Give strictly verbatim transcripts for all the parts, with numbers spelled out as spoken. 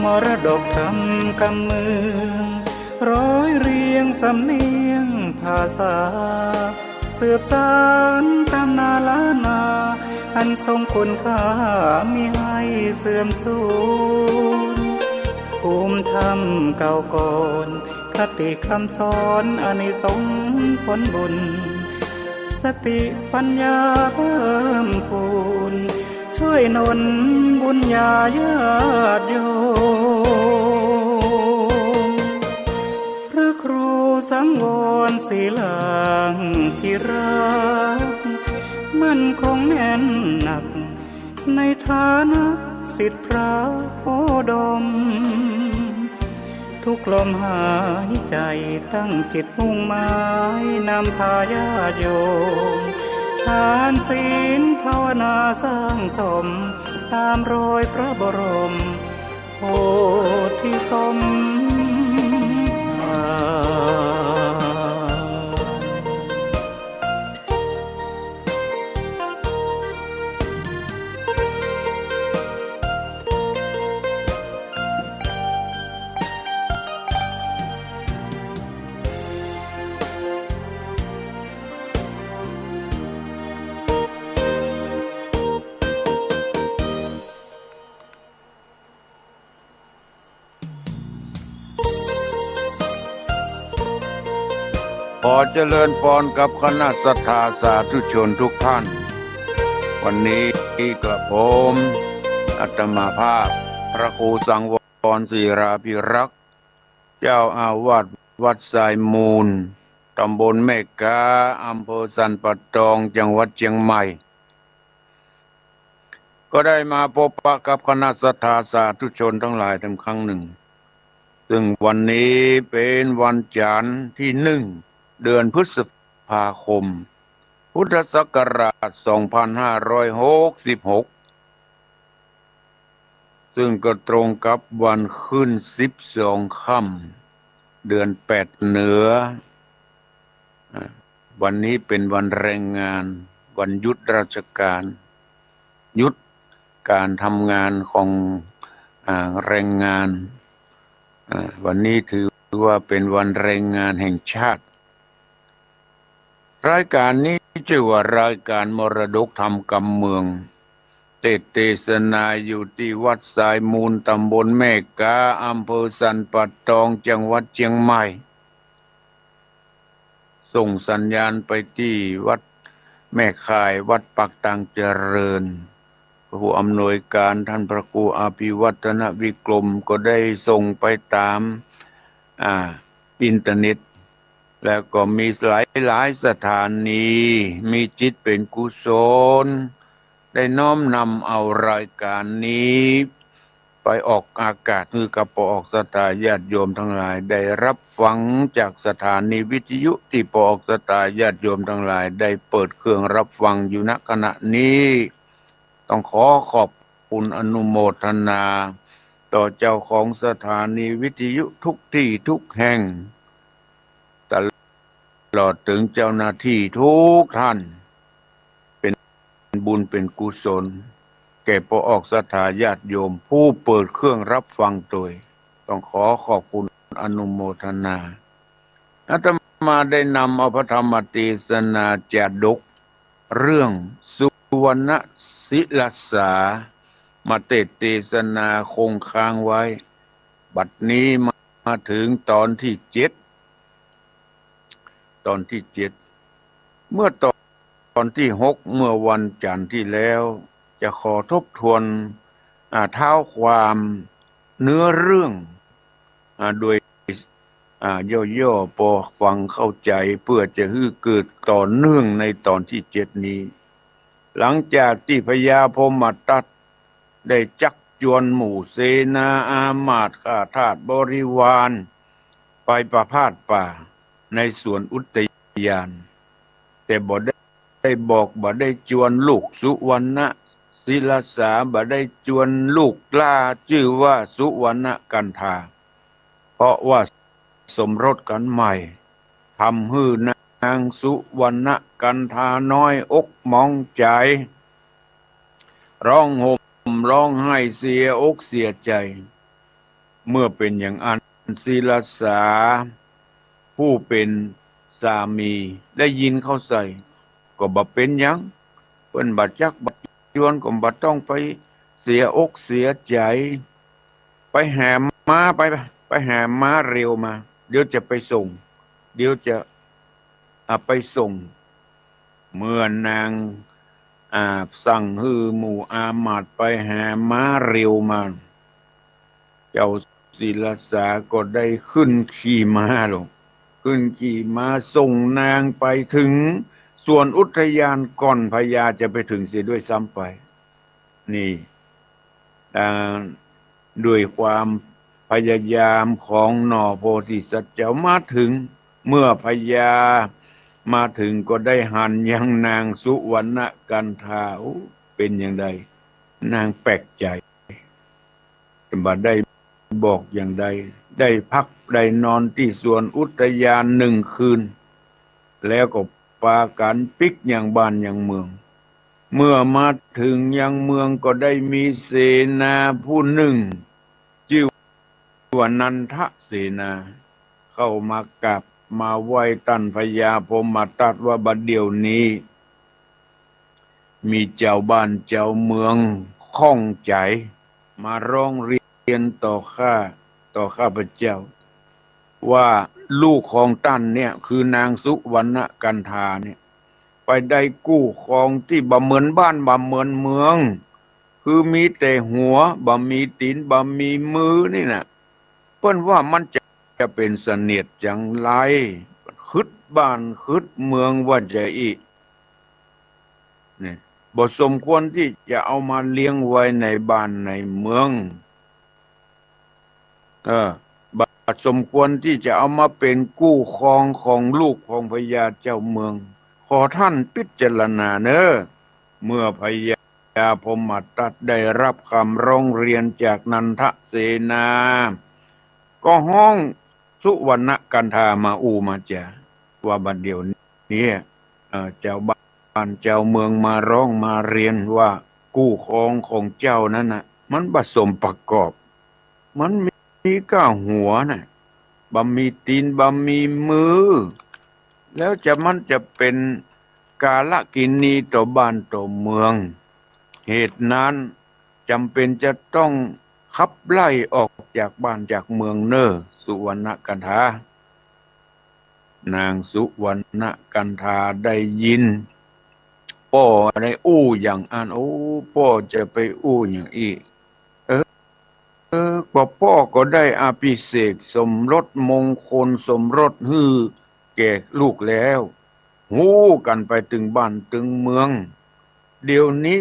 มรดกธรรมกำเมือง ร้อยเรียงสำเนียงภาษา สืบสานตำนานล้านนา อันทรงคุณค่ามิให้เสื่อมสูญ ภูมิธรรมเก่าก่อน คติคำสอนอานิสงส์ผลบุญ สติปัญญาเพิ่มพูน ช่วยหนุนบุญญาญาติโยม พระครูสังวรศิลาธิราช มั่นคงแน่นหนัก ในฐานะศิษย์พระโคดม ทุกลมหายใจตั้งจิตมุ่งหมายนำพาญาติโยม ทานศีลภาวนาสร้างสม ตามรอยพระบรมโพธิสมภาร ขอเจริญพรกับคณะศรัทธาสาธุชนทุกท่าน วันนี้กระผมอาตมาภาพ พระครูสังวรศิลาภิรักษ์ เจ้าอาวาสวัดทรายมูล ตำบลแม่ก๊า อำเภอสันป่าตอง จังหวัดเชียงใหม่ ก็ได้มาพบปะกับคณะศรัทธาสาธุชนทั้งหลายอีกครั้งหนึ่ง ซึ่งวันนี้เป็นวันจันทร์ที่หนึ่ง เดือนพฤษภาคม พุทธศักราช สองพันห้าร้อยหกสิบหก ซึ่งก็ตรงกับวันขึ้นสิบสองค่ำ เดือนแปดเหนือ อ่า วันนี้เป็นวันแรงงาน วันหยุดราชการ หยุดการทำงานของ อ่า แรงงาน อ่า วันนี้ถือว่าเป็นวันแรงงานแห่งชาติ รายการนี้ชื่อว่ารายการมรดกธรรมกำเมือง เทศน์เตสนาอยู่ที่วัดทรายมูล ตำบลแม่ก๊า อำเภอสันป่าตอง จังหวัดเชียงใหม่ ส่งสัญญาณไปที่วัดแม่ข่าย วัดปากตางเจริญ ผู้อำนวยการท่านพระครูอภิวัฒนวิกรมก็ได้ส่งไปตาม อ่า อินเทอร์เน็ต แล้วก็มีหลายๆ สถานี มีจิตเป็นกุศล ได้น้อมนำเอารายการนี้ไปออกอากาศ หื้อกับปออกศรัทธาญาติโยมทั้งหลายได้รับฟังจากสถานีวิทยุที่ปออกศรัทธาญาติโยมทั้งหลายได้เปิดเครื่องรับฟังอยู่ ณ ขณะนี้ ต้องขอขอบคุณอนุโมทนา ต่อเจ้าของสถานีวิทยุทุกที่ทุกแห่ง ตลอดถึงเจ้าหน้าที่ทุกท่าน เป็นบุญเป็นกุศล แก่ปออกศรัทธาญาติโยมผู้เปิดเครื่องรับฟังโตย ต้องขอขอบคุณอนุโมทนา อาตมาได้นำเอาพระธรรมเตสนาจาดก เรื่องสุวรรณศิลสา มาเทศน์เตสนาคงค้างไว้ บัดนี้มาถึงตอนที่เจ็ด ตอนที่เจ็ด เมื่อตอน ตอนที่หก เมื่อวันจันทร์ที่แล้ว จะขอทบทวน อ่า เท้าความเนื้อเรื่อง อ่า โดย อ่า ย่อๆ ปอฟังเข้าใจ๋ เปื้อจะหื้อเกิดต่อเนื่องในตอนที่เจ็ดนี้ หลังจากตี้พญาพรหมทัตได้จักจวนหมู่เสนาอามาตย์ข้าทาสบริวาร ไปประพาสป่าในสวนอุทยาน แต่บ่ได้ ได้บอกบ่ได้จวนลูกสุวรรณศิลสา บ่ได้จวนลูกหล้าจื้อว่าสุวรรณกันธา เพราะว่าสมรสกั๋นใหม่ ทำหื้อนางสุวรรณกันธาน้อยอกหมองใจ๋ ฮ้องห่มฮ้องไห้เสียอกเสียใจ๋ เมื่อเป๋นอย่างอั้น ศิลสา ผู้เป๋นสามีได้ยินเข้าใส่ ก็บ่เป๋นหยัง เปิ้นบ่จักบ่จวน ก็บ่ต้องไปเสียอกเสียใจ๋ ไปหาม้า ไป ไปหาม้าเร็วมา เดี๋ยวจะไปส่ง เดี๋ยวจะ อ่ะ ไปส่ง เมื่อนาง อ่า สั่งหื้อหมู่อามาตย์ไปหาม้าเร็วมา เจ้าศิลสาก็ได้ขึ้นขี่ม้าลง ขึ้นขี่ม้าส่งนางไปเถิงสวนอุทยานก่อนพญาจะไปเถิงเสียด้วยซ้ำไป นี่ อ่า ด้วยความพยายามของหน่อโพธิสัตว์เจ้ามาเถิง เมื่อพญามาเถิงก็ได้หันยังนางสุวรรณกันธา โอ้ เป๋นอย่างใด นางแปลกใจ๋ บ่ได้บอกอย่างใด ได้พักได้นอนตี้สวนอุทยานหนึ่งคืน แล้วก็ปากั๋นปิ๊กยังบ้านยังเมือง เมื่อมาเถิงยังเมืองก็ได้มีเสนาผู้หนึ่ง จื้อว่านันทเสนา เข้ามากราบมาไหว้ต้านพญาพรหมทัตว่าบัดเดี๋ยวนี้ มีจาวบ้านจาวเมืองข้องใจ๋ มาร้องเรียนต่อข้า ต่อข้าพเจ้า ว่าลูกของต้านเนี่ย คือนางสุวรรณกันธาเนี่ย ไปได้กู้ครองตี้บ่เหมือนบ้านบ่เหมือนเมือง คือมีแต่หัว บ่มีตี๋น บ่มีมือนี่นะ เปิ้นว่ามันจะ จะเป๋นเสนียดจังไร ขึดบ้านขึดเมืองว่าจะอี้ เนี่ย บ่สมควรตี้จะเอามาเลี้ยงไว้ในบ้านในเมือง เออ บ่สมควรตี้จะเอามาเป๋นกู้ครองของลูกของพญาเจ้าเมือง ขอต้านพิจารณาเน่อ เมื่อพญาพรหมทัตได้ฮับกำร้องเรียนจากนันทเสนา ก็ฮ้องสุวรรณกันธามาอู้มาจ๋า ว่าบัดเดี๋ยวนี้ เอ่อ จาวบ้านจาวเมืองมาร้องมาเรียนว่ากู้ครองของเจ้านั้นน่ะ มันบ่สมประกอบ มันมีก้าหัวน่ะ บ่มีตี๋น บ่มีมือ แล้วจะ มันจะเป๋นกาลกิณีต่อบ้านต่อเมือง เหตุนั้นจ๋ำเป๋นจะต้องขับไล่ออกจากบ้านจากเมืองเน่อ สุวรรณกันธา นางสุวรรณกันธาได้ยินป้อได้อู้อย่างอั้น โอ้ ป้อจะไปอู้อย่างอี้ เออ เออ ก็ป้อก็ได้อภิเษกสมรสมงคลสมรสหื้อแก่ลูกแล้ว ฮู้กั๋นไปตึงบ้านตึงเมือง เดี๋ยวนี้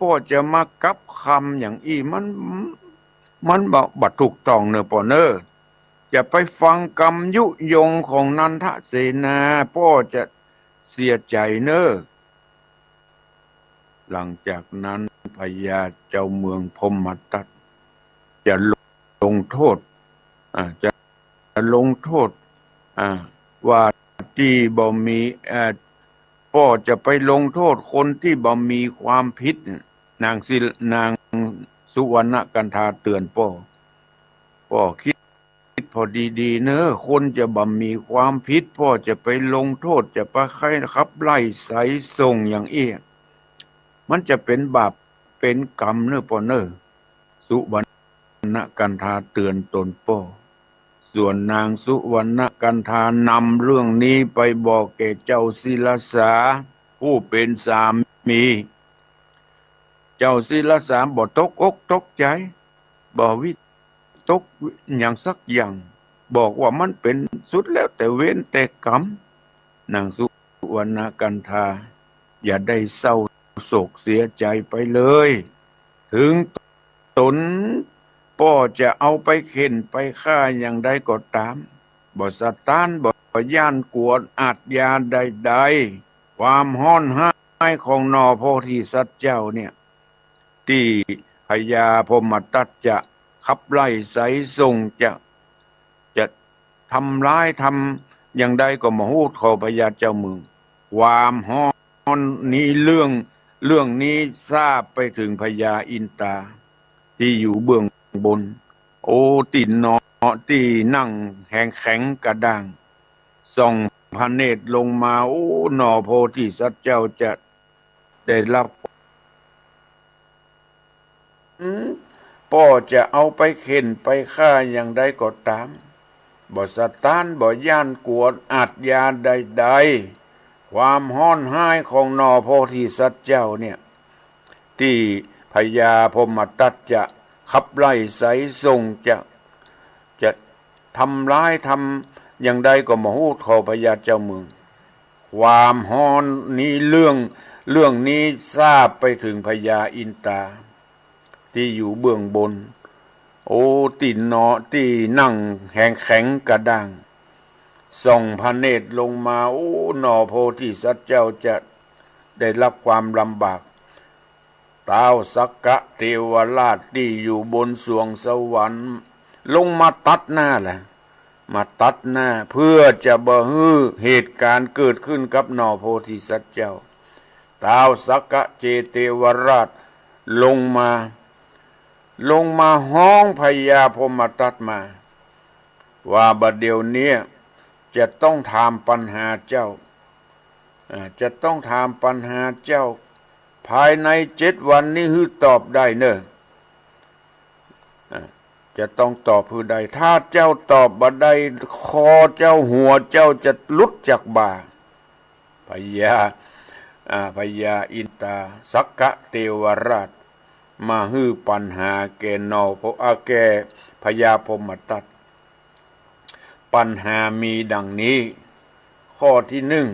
ป้อจะมากับกำอย่างอี้ มัน มันบ่ บ่ถูกต้องเน่อป้อเน่อ จะไปฟังกำยุยงของนันทเสนา ป้อจะเสียใจ๋เน่อ หลังจากนั้นพญาเจ้าเมืองพรหมทัตจะลงโทษ อ่า จะลงโทษ อ่า ว่าตี้บ่มี เอ่อ ป้อจะไปลงโทษคนตี้บ่มีความผิด นางสิ นางสุวรรณกันธาเตื๋อนป้อ ป้อคิด คิดป้อดีๆ เน่อ คนจะบ่มีความผิด ป้อจะไปลงโทษ จะไปขับไล่ไสส่งอย่างอี้ มันจะเป๋นบาปเป๋นกรรมเน่อป้อเน่อ สุวรรณกันธาเตื๋อนต๋นป้อ ส่วนนางสุวรรณกันธานำเรื่องนี้ไปบอกแก่เจ้าศิลสา ผู้เป๋นสามี เจ้าศิลสาบ่ตกอกตกใจ๋ บ่วิตกหยังสักอย่าง บอกว่ามันเป๋นสุดแล้วแต่เวรแต่กรรม นางสุวรรณกันธา อย่าได้เศร้าโศกเสียใจ๋ไปเลย เถิงต๋นป้อจะเอาไปเฆ่นไปฆ่าอย่างใดก็ต๋าม บ่สะต้าน บ่ย้านกั๋วอาชญาใดๆ ความฮ้อนฮ้ายของหน่อโพธิสัตว์เจ้าเนี่ย ตี้พญาพรหมทัตจะขับไล่ไสส่ง จะ จะทำร้ายทำอย่างใดก็บ่ฮู้ ขอพญาเจ้าเมือง ความฮ้อนนี้ เรื่อง เรื่องนี้ทราบไปเถิงพญาอินตา ตี้อยู่เบื้องบน โอ้ ตี้เนาะ ตี้นั่งแหงแข็งกระด้าง ส่องพระเนตรลงมา โอ้ หน่อโพธิสัตว์เจ้าจะได้รับ อืม ป้อจะเอาไปเข่นไปฆ่าอย่างใดก็ต๋าม บ่สะต๊าน บ่ย้านกั๋วอาชญาใดๆ ความฮ้อนฮ้ายของหน่อโพธิสัตว์เจ้าเนี่ย ตี้พญาพรหมทัตจะขับไล่ไสส่ง จะ จะทำร้ายทำอย่างใดก็บ่ฮู้ ขอพญาเจ้าเมือง ความฮ้อนนี้ เรื่อง เรื่องนี้ซาบไปเถิงพญาอินตา ตี้อยู่เบื้องบน โอ้ ตี้เนาะ ตี้นั่งแหงแข็งกระด้าง ส่องพระเนตรลงมา โอ้ หน่อโพธิสัตว์เจ้าจะได้รับความลำบาก ท้าวสักกะเทวราชตี้อยู่บนสวงสวรรค์ ลงมาตัดหน้าแหละ มาตัดหน้า เพื่อจะบ่หื้อเหตุก๋ารณ์เกิดขึ้นกับหน่อโพธิสัตว์เจ้า ท้าวสักกะเทวราชลงมา ลงมาฮ้องพญาพรหมทัตมา ว่าบ่าเดี่ยวนี้จะต้องถามปัญหาเจ้า อ่า จะต้องถามปัญหาเจ้า ภายในเจ็ดวันนี้หื้อตอบได้เน่อ อ่า จะต้องตอบหื้อได้ ถ้าเจ้าตอบบ่ได้ คอเจ้า หัวเจ้าจะหลุดจากบ่า พญา อ่า พญาอินตา สักกะเทวราช มาหื้อปัญหาแก่หน่อโพ อ่า แก่พญาพรหมทัต ปัญหามีดังนี้ ข้อตี้นึ่ง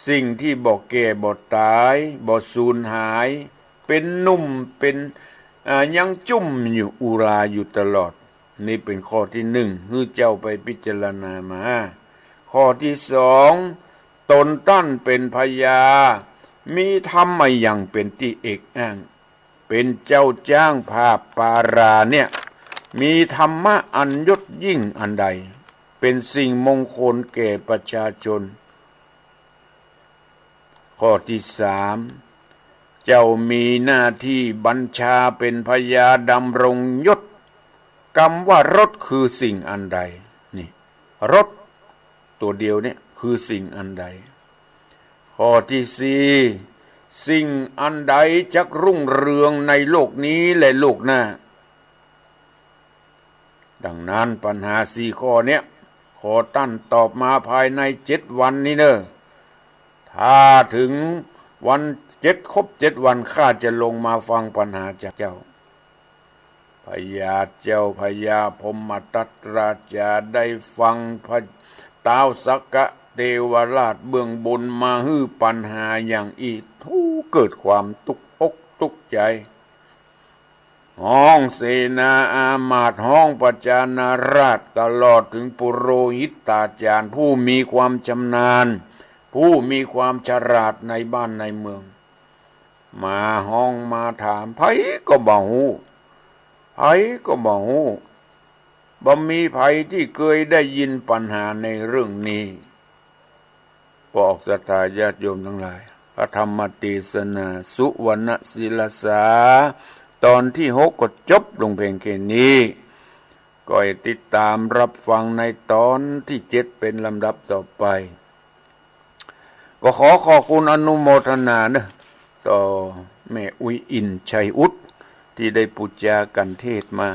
สิ่งตี้บ่แก่บ่ต๋าย บ่สูญหาย เป๋นหนุ่มเป๋น อ่า ยังจุ้มอยู่อุราอยู่ตลอด นี่เป๋นข้อตี้นึ่ง หื้อเจ้าไปพิจารณามา ข้อตี้สอง ตนต้านเป๋นพญา มีธรรมอะหยังเป๋นตี้เอกอ้าง เป๋นเจ้าจ๊างผาบปาราเนี่ย มีธรรมะอันยศยิ่งอันใด เป๋นสิ่งมงคลแก่ประชาชน ข้อตี้สาม เจ้ามีหน้าตี้บัญชาเป๋นพญาดำรงยศ กำว่ารถคือสิ่งอันใด นี่ รถตั๋วเดียวเนี่ยคือสิ่งอันใด ข้อตี้สี่ สิ่งอันใดจักรุ่งเรืองในโลกนี้และโลกหน้า ดังนั้นปัญหาสี่ข้อเนี้ย ขอต้านตอบมาภายในเจ็ดวันนี้เน่อ ถ้าเถิงวันเจ็ด ครบเจ็ดวัน ข้าจะลงมาฟังปัญหาจากเจ้า พญาเจ้า พญาพรหมทัตราชาได้ฟังพระท้าวสักกะเทวราชเบื้องบนมาหื้อปัญหาอย่างอี้ ทูเกิดความตุ๊กอกตุ๊กใจ๋ ฮ้องเสนาอามาตย์ ฮ้องประชานาราษฎร์ ตลอดเถิงปุโรหิตาจารย์ ผู้มีความชำนาญ ผู้มีความฉลาดในบ้านในเมือง มาฮ้องมาถาม ใผก็บ่ฮู้ ใผก็บ่ฮู้ บ่มีใผตี้เกยได้ยินปัญหาในเรื่องนี้ ปออกศรัทธาญาติโยมตังหลาย พระธรรมเตสนาสุวรรณศิลสา ตอนตี้หกก็จบลงเพียงแค่นี้ ก็ให้ติดต๋ามรับฟังในตอนตี้เจ็ดเป๋นลำดับต่อไป ก็ขอขอบคุณอนุโมทนาเน่อ ต่อแม่อุ๊ย อินทร์ชัยอุด ตี้ได้ปู๋จากัณฑ์เทศน์มา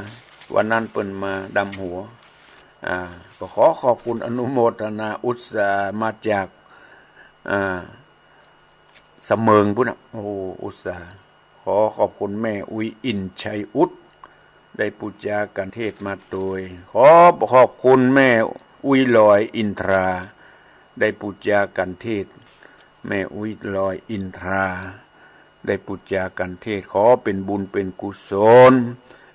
วันนั้นเปิ้นมาดำหัว อ่า ก็ขอขอบคุณอนุโมทนาอุตส่าห์มาจาก อ่า สะเมิงปู๊นน่ะ โอ้ อุตส่าห์ ขอขอบคุณแม่อุ๊ย อินทร์ชัยอุด ได้ปู๋จากัณฑ์เทศน์มาตวย ขอขอบคุณแม่อุ๊ย ลอยอินทรา ได้ปู๋จากัณฑ์เทศน์ แม่อุ๊ย ลอยอินทรา ได้ปู๋จากัณฑ์เทศน์ ขอเป๋นบุญเป๋นกุศล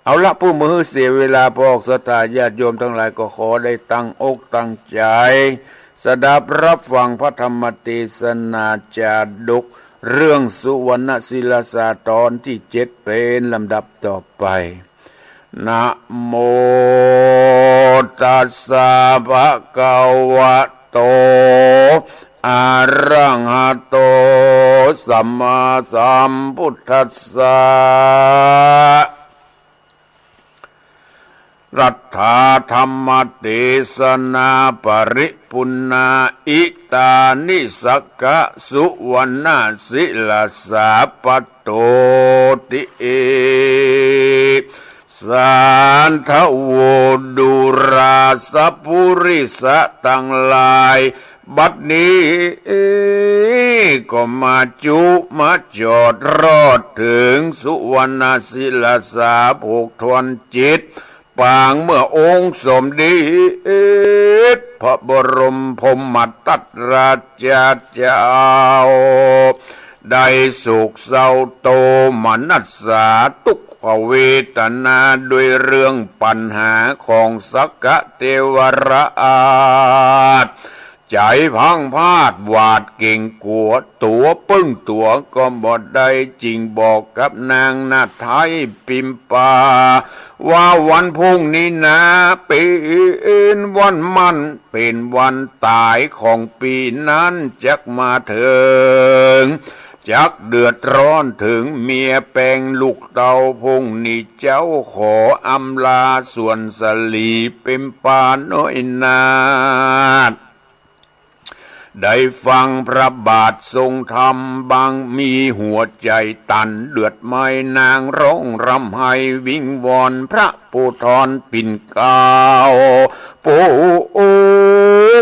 เอาละ เปื้อบ่หื้อเสียเวลา ปออกศรัทธาญาติโยมตังหลายก็ขอได้ตั้งอกตั้งใจ๋ สดับรับฟังพระธรรมเตสนาจาดก เรื่องสุวรรณศิลสาตอนตี้เจ็ดเป๋นลำดับต่อไป นะโมตัสสะภะคะวะโต อะระหะโต สัมมาสัมพุทธัสสะ ตถาธรรมเตสนาปริปุณณา อิตานิ สักขะ สุวรรณศิลสา ปะโตติ สาธโว ดูราสปุริสะตังหลาย บัดนี้ก็มาจุมาจอดรอดเถิงสุวรรณศิลสา ผูกทวนจิต ปางเมื่อองค์สมเด็จพระบรมพรหมทัตราชาเจ้า ได้โศกเศร้าโศมนัสสา ทุกขเวทนา ด้วยเรื่องปัญหาของสักกะเทวราช ใจ๋พลั้งพลาดหวาดเก๋งกั๋ว ตั๋วเปิ้งตั๋วก็บ่ได้ จึงบอกกับนางนาฏไท้พิมพา ว่าวันพรุ่งนี้นา เป๋นวันหมั้น เป๋นวันต๋ายของปี๋นั้น จักมาเถิง จักเดือดร้อนเถิงเมียแปงลูกเต้า พรุ่งนี้เจ๊าขออำลาสวนสลี พิมพาน้อยนาฏ ได้ฟังพระบาททรงธรรม บางมีหัวใจ๋ตันเดือดไหม้ นางร้องร่ำไห้วิงวอนพระผู้ทอนปิ่นเกล้า ป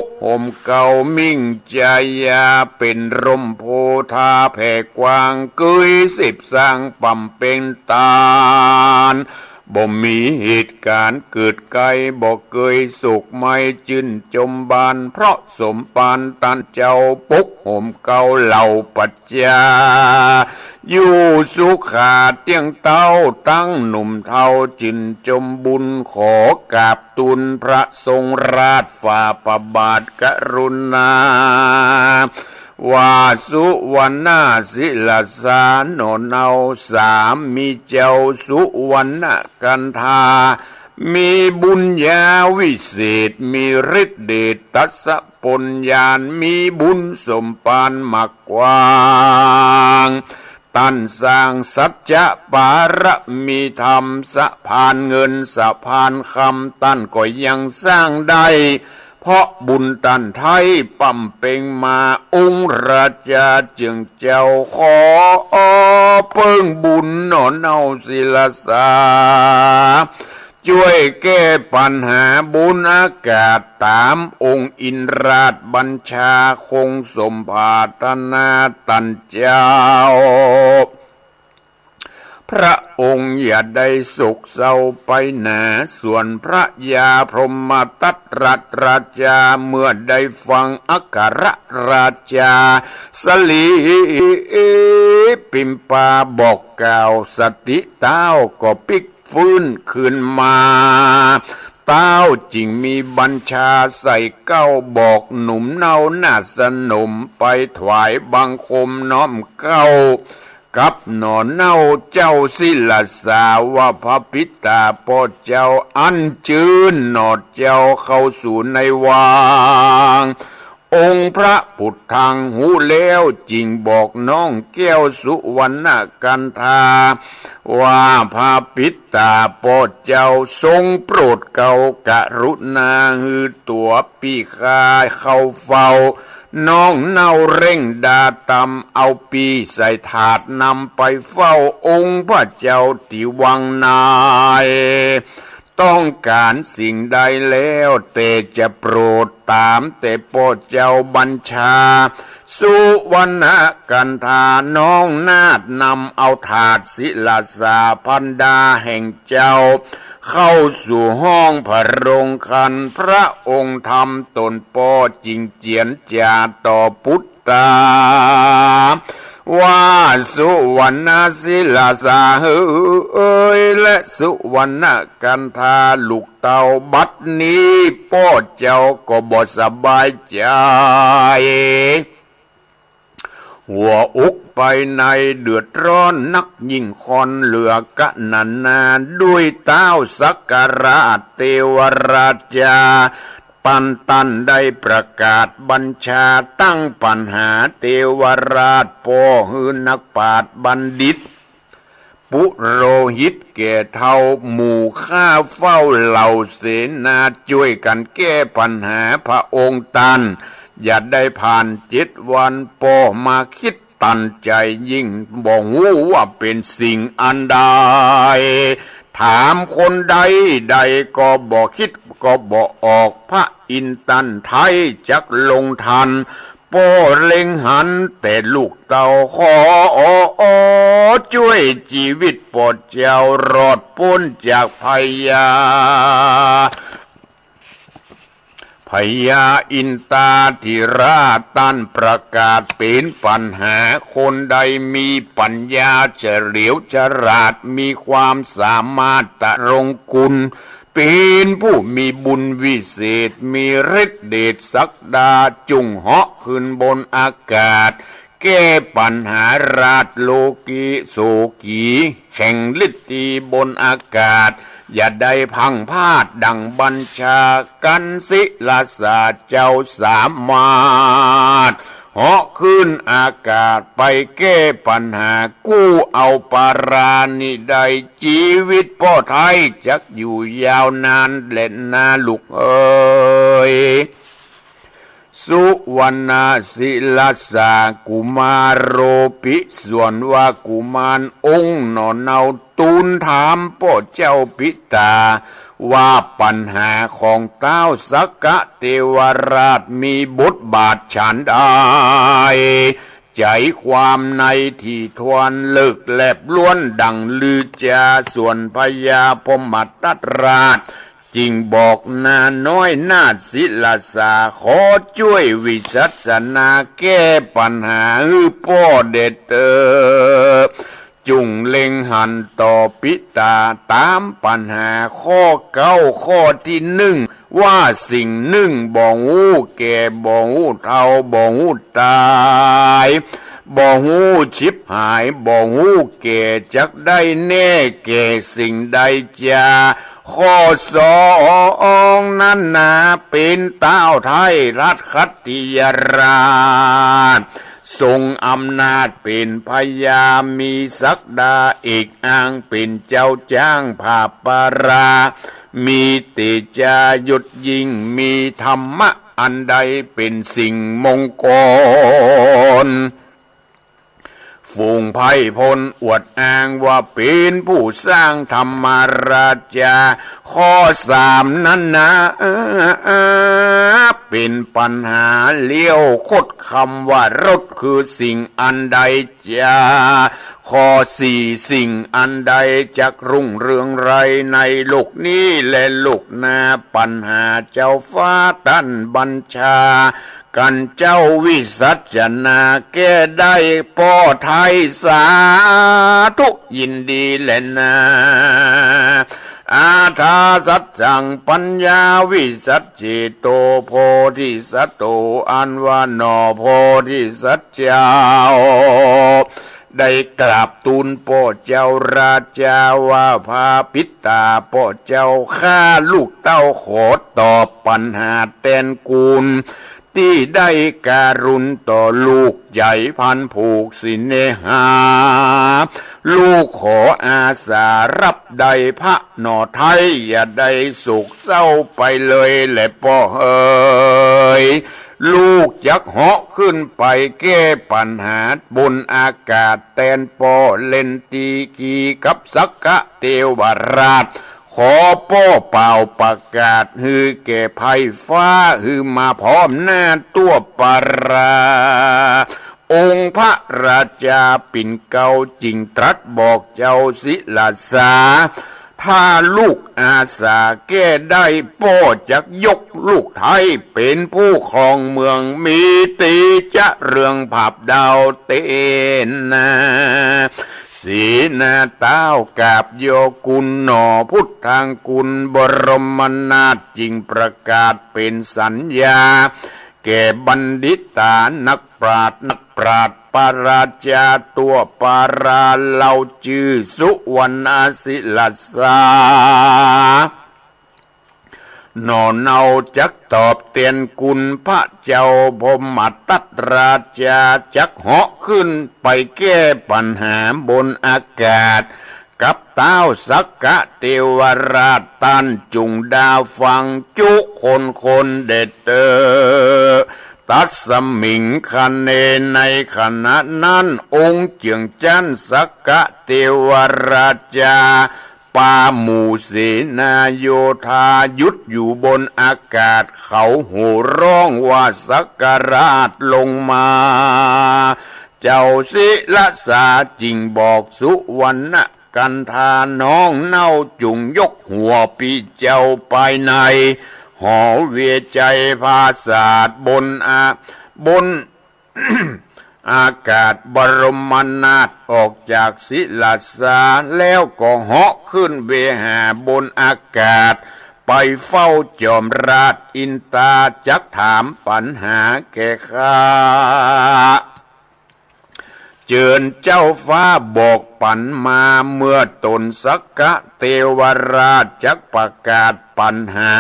กห่มเกล้ามิ่งจายา เป๋นร่มโพธาแผ่กว้าง เกยสิบสร้างบำเพ็งตาน บ่มีเหตุก๋ารณ์เกิดใก้ บ่เกยโศกไหม้จื้นจมบาน เพราะสมภารต้านเจ้า ปกห่มเกล้าเหล่าปัจจา อยู่สุขาเตี้ยงเต้า ตังหนุ่มเฒ่าจื้นจมบุญ ขอกราบทูลพระทรงราชฝ่าพระบาทกรุณา ว่าสุวรรณศิลสาหน่อเนา สามีเจ้าสุวรรณกันธา มีบุญญาวิเศษ มีฤทธิ์เดชทัศพลญาณ มีบุญสมภารมากกว้าง ต้านสร้างสัจจะปารมีธรรม สะพานเงินสะพานคำ ต้านก็ยังสร้างได้ เพราะบุญต้านไท้บำเพ็งมา องค์ราชาเจิงเจ้า ขอเปิ้งบุญหน่อเนาศิลสา จ้วยแก้ปัญหาบุญอากาศ ต๋ามองค์อินทราชบัญชา คงสมปรารถนาต้านเจ้า พระองค์อย่าได้โศกเศร้าไปหนา ส่วนพระยาพรหมทัตราชา เมื่อได้ฟังอัครราชา สลีพิมพาบอกกล่าวสติเต้า ก็ปิ๊กฟื้นคืนมา เต้าจึงมีบัญชาใส่เกล้า บอกหนุ่มเนานาฏสนม ไปถวายบังคมน้อมเกล้า กับหน่อเนาเจ้าศิลสา ว่าพระปิตาป้อเจ้า อัญเจิญหน่อเจ้าเข้าสู่ในวัง องค์พระพุทธังฮู้แล้ว จึงบอกน้องแก้วสุวรรณกันธา ว่าพระปิตาป้อเจ้าทรงโปรดเกล้ากรุณาหื้อตั๋วปี้ข้าเข้าเฝ้า น้องเนาเร่งดาตำ เอาปี้ใส่ถาดนำไปเฝ้าองค์พระเจ้าตี้วังใน ต้องก๋ารสิ่งใดแล้วแต่จะโปรด ต๋ามแต่ป้อเจ้าบัญชา สุวรรณกันธาน้องนาฏนำเอาถาดศิลสาพันดาแห่งเจ้า เข้าสู่ห้องพระโรงคัน พระองค์ทำต๋นป้อจึงเจียรจาต่อปุตตา ว่าสุวรรณศิลสาเหย และสุวรรณกันธาลูกเต้า บัดนี้ป้อเจ้าก็บ่สบายใจ๋ หัวอกภายในเดือดร้อนนักยิ่งค่อนเหลือกัณนา ด้วยเต้าสักกะราชเทวราชา ปันต้านได้ประกาศบัญชา ตั้งปัญหาเทวราชป้อหื้อนักปราชญ์บัณฑิต ปุโรหิตแก่เฒ่าหมู่ข้าเฝ้าเหล่าเสนาจ้วยกั๋นแก้ปัญหา พระองค์ต้านอย่าได้ผ่านเจ็ดวัน ป้อมาคิดตันใจ๋ยิ่ง บ่ฮู้ว่าเป๋นสิ่งอันใด ถามคนใดใดก็บ่คิดก็บ่ออก พระอินทร์ตันไท้จักลงทัน ป้อเล็งหันแต่ลูกเต้า ขอจ้วยจีวิตป้อเจ้ารอดป๊นจากพญา พญาอินทาธิราชต้านประกาศเป๋นปัญหา คนใดมีปัญญาเฉลียวฉลาด มีความสามารถตรงกุล เป๋นผู้มีบุญวิเศษ มีฤทธิ์เดชศักดา จุ่งเหาะขึ้นบนอากาศ แก้ปัญหาราชโลกีโสกีแข่งฤทธิ์ตีบนอากาศ อย่าได้พลั้งพลาดดังบัญชา กันศิลาสาเจ้าสามารถ เหาะขึ้นอากาศไปแก้ปัญหา กู้เอาปารานี้ได้ จีวิตป้อไท้จักอยู่ยาวนานแลนาลูกเอ๋ย สุวรรณศิลาสากุมารโรปิ ส่วนว่ากุมารองค์หน่อเนา ตูลถามป้อเจ้าปิตา ว่าปัญหาของต้าวสักกะเตวราชมีบทบาทฉันใด ใจ๋ความในที่ทวนเลิกแลบล้วนดั่งลือจา ส่วนพญาพรหมทัตราช จึงบอกนาน้อยนาฏศิลาสา ขอจ้วยวิสัชนาแก้ปัญหาหื้อป้อแด่เต๊อะ จุ่งเล็งหันต่อปิตา ต๋ามปัญหาข้อเก๊า ข้อตี้นึ่ง ว่าสิ่งนึ่งบ่ฮู้แก่ บ่ฮู้เฒ่า บ่ฮู้ต๋าย บ่ฮู้ฉิบหาย บ่ฮู้แก่ จักได้แน่แก่สิ่งใดจา ข้อสองนั้นนา เป๋นต้าวไท้รัชคัตติยราช ทรงอำนาจเป๋นพญา มีศักดาเอกอ้าง เป๋นเจ้าจ๊างผาบปารา มีเตจายศยิ่ง มีธรรมะอันใดเป๋นสิ่งมงคล ฝูงไพร่พลอวดอ้างว่าเป๋นผู้สร้างธรรมราชา ข้อสามนั้นนา เป๋นปัญหาเลี้ยวคดคำว่ารถคือสิ่งอันใดจา ข้อสี่ สิ่งอันใดจักรุ่งเรืองไรในโลกนี้และโลกหน้า ปัญหาเจ้าฟ้าต้านบัญชา กันเจ้าวิสัชนาแก้ได้ป้อไท้ สาธุยินดีแลนา อาทาสัจจังปัญญาวิสัชเจโต โพธิสัตโต อันว่าหน่อโพธิสัตว์เจ้า ได้กราบตูลป้อเจ้าราชาว่า พระปิตาป้อเจ้าข้า ลูกเต้าขอตอบปัญหาแตนกุณ ตี้ได้การุณต่อลูก ใจ๋พลันผูกสิเนหา ลูกขออาสาฮับได้พระหน่อไท้ อย่าได้โศกเศร้าไปเลยแลป้อเอ๋ย ลูกจักเหาะขึ้นไปแก้ปัญหาบนอากาศแตนป้อ เล่นตีกีกับสักกะเตวราช ขอป้อเป่าประกาศหื้อแก่ไพร่ฟ้า หื้อมาพร้อมหน้าตั้วปารา องค์พระราชาปิ่นเกล้าจึงตรัสบอกเจ้าศิลาสา ถ้าลูกอาสาแก้ได้ ป้อจักยกลูกไท้เป๋นผู้ครองเมือง มีตีจะเรืองผาบดาวเตนนา เสนาต้าวกราบยอกุณหน่อพุทธังกุณบรมนาถ จึงประกาศเป๋นสัญญา แก่บัณฑิตานักปราชญ์ นักปราชญ์ปาราชาตั้วปารา เล่าจื้อสุวรรณศิลาสา หน่อเนาจักตอบแตนกุณพระเจ้าพรหมทัตราชา จักเหาะขึ้นไปแก้ปัญหาบนอากาศ กับต้าวสักกะเตวราช ต้านจุ่งดาฟังจุคนคนเด็ดเตอ ตัสมิง คเน ในขณะนั้น องค์เจื้องจั๊นสักกะเตวราชา ปาหมู่เสนาโยธาหยุดอยู่บนอากาศ เขาโห่ร้องว่าสักกราชลงมา เจ้าศิลสาจึ่งบอกสุวรรณกันธาน้องเน่า จุ่งยกหัวปี้เจ้าไปในหอเวไชยปราสาทบนอา บน อากาศบรมนาถ ออกจากศิลสาแล้วก็เหาะขึ้นเวหาบนอากาศ ไปเฝ้าจอมราชอินตา จักถามปัญหาแก่ข้า เจิญเจ้าฟ้าบอกปั๋นมา เมื่อต๋นสักกะเตวราชจักประกาศปัญหา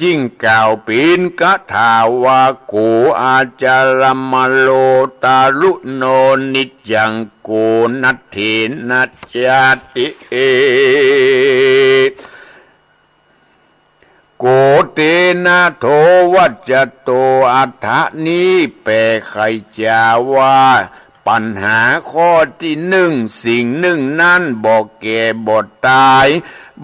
จึ่งกล่าวเป๋นคาถาว่า โข อาจารมโล ตารุโณ นิจจัง โข นัตเถ นะ จาติ เอ โข เตนะ โท วัจจโต อัฏฐะ นี้แปลไขจ๋าว่า ปัญหาข้อตี้นึ่ง สิ่งนึ่งนั้นบ่แก่บ่ต๋าย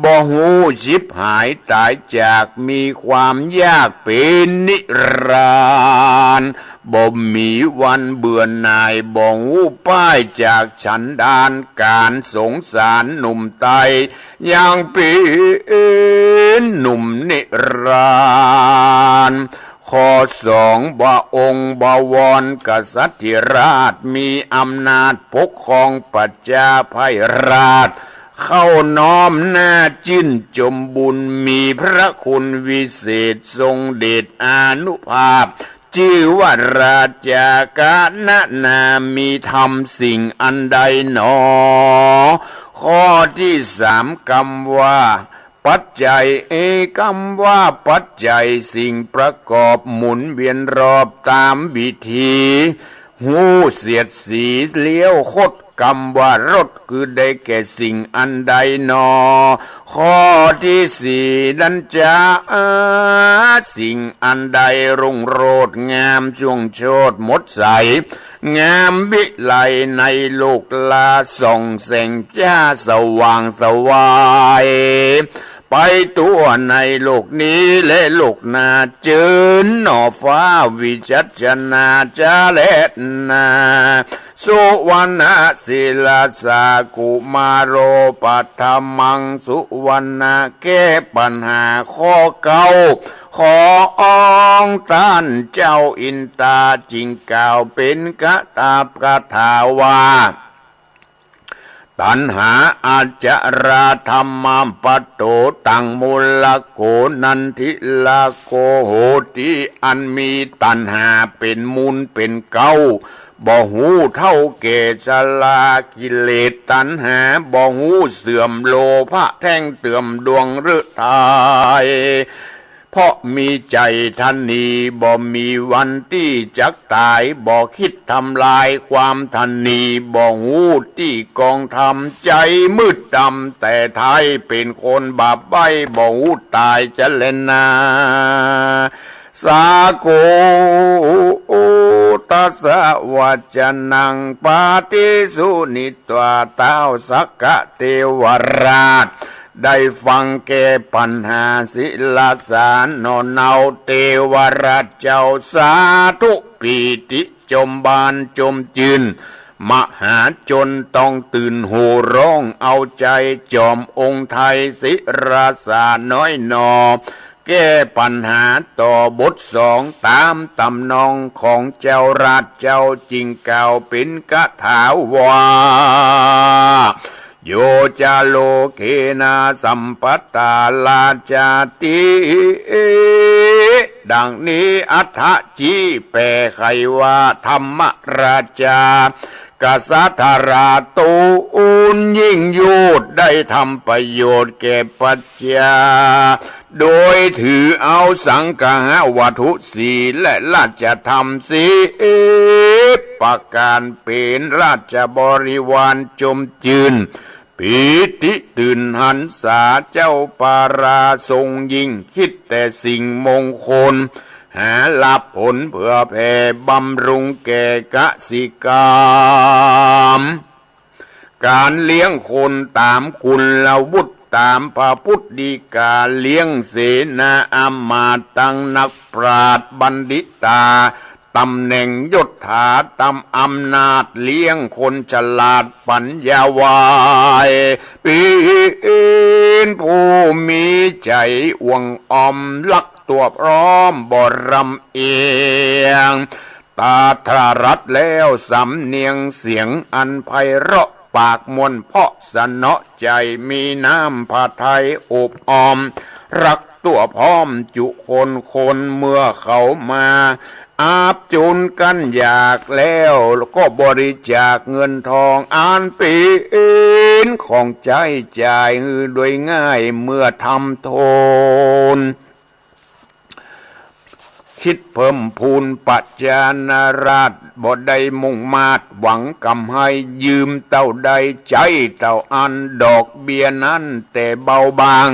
บ่ฮู้ฉิบหายต๋ายจาก มีความยากเป๋นนิรันดร์ บ่มีวันเบื่อหน่าย บ่ฮู้ป้ายจากฉันดาน ก๋านสงสารหนุ่มไต ยังเป๋นหนุ่มนิรันดร์ ข้อสอง พระองค์บวรกษัตริย์ราช มีอำนาจปกครองประชาไพร่ราช เข้าน้อมหน้าจื้นจมบุญ มีพระคุณวิเศษ ทรงเดชอานุภาพ จื้อว่าราชา กะนะนา มีธรรมสิ่งอันใดหนอ ข้อตี้สาม กำว่า ปัจจัย เอ กำว่าปัจจัย สิ่งประกอบหมุนเวียนรอบต๋ามวิธี ฮู้เสียดสีเลี้ยวคด กำว่ารถ คือได้แก่สิ่งอันใดหนอ ข้อตี้สี่ นั้นจา สิ่งอันใดรุ่งโรจน์งามช่วงโชติหมดใส งามวิไลในโลกลา ส่องแสงจ้าสว่างไสว ไปทั่วในโลกนี้และโลกหน้า เจิญหน่อฟ้าวิจัชนา จาแลนา สุวรรณศิลสา กุมาโร ปัทมัง สุวรรณะ แก้ปัญหาข้อเก้าของต้านเจ้าอินตา จึงกล่าวเป๋นคาถา คาถาว่า ตัณหาอาจารา ธัมมะปะโต ตัง มูลโข นันทิลาโข โหติ อันมีตัณหาเป๋นมูลเป๋นเก๊า บ่ฮู้เฒ่าแก่ชรา กิเลสตัณหา บ่ฮู้เสื่อม โลภะแท่งเตื้อมดวงฤทัย เพราะมีใจ๋ทะเนี บ่มีวันตี้จักต๋าย บ่คิดทำลายความทะเนี บ่ฮู้ตี้กองธรรม ใจ๋มืดดำแต่ไท้ เป๋นคนบาปใบ้ บ่ฮู้ต๋ายจะแลนา สาโก ตัสสะ วัจจนัง ปะฏิสุนิ ตวา ต้าวสักกะเตวราช ได้ฟังแก้ปัญหาศิลสาหน่อเนา เตวราชเจ้าสาธุปีติ จมบานจมจื้น มหาชนต้องตื่นโห่ร้องเอาใจ๋ จอมองค์ไทยศิลสาน้อยหนอ แก้ปัญหาต่อบทสอง ต๋ามตำนองของเจ้าราชเจ้า จึงกล่าวเป๋นคาถาว่า โยจะโลเกนะสัมปัตตาราชาติ ดังนี้ อัฏฐะ จีแปลไขว่า ธัมมราชา กษัตราตูนยิ่งโยชน์ ได้ทำประโยชน์แก่ประชา โดยถือเอาสังคหวัตถุสี่และราชธรรมสิบประก๋าน เป๋นราชบริวารจมจื้น ปีติตื่นหันษาเจ้าปาราทรงยิ่ง คิดแต่สิ่งมงคล หาลาภผลเผื่อแผ่บำรุงแก่กสิกรรม ก๋านเลี้ยงคนต๋ามกุลวุฒิ ต๋ามพระพุทธิกา เลี้ยงเสนาอำมาตย์ตังนักปราชญ์บัณฑิตา ต๋ำแหน่งยศถาต๋ามอำนาจ เลี้ยงคนฉลาดปั๋ญญาไว เป๋นผู้มีใจ๋อ่วงอ่อม รักตั๋วพร้อมบ่ลำเอียง ตาตราตรัสแล้วสำเนียงเสียงอันไพเราะ ปากม่วนเพราะสนอใจ๋ มีน้ำพระทัยอบอ้อม รักตั๋วพร้อมจุคนคน เมื่อเขามาอับจนกั้นอยากแล้ว ก็บริจาคเงินทองอันเป๋นของใจ๊จ่ายหื้อโดยง่าย เมื่อทำโทน คิดเพิ่มพูนประชานาราษฎร์ บ่ได้มุ่งมาดหวังกำไร ยืมเต้าใดใจ๊เต้าอั้น ดอกเบี้ยนั้นแต่เบาบาง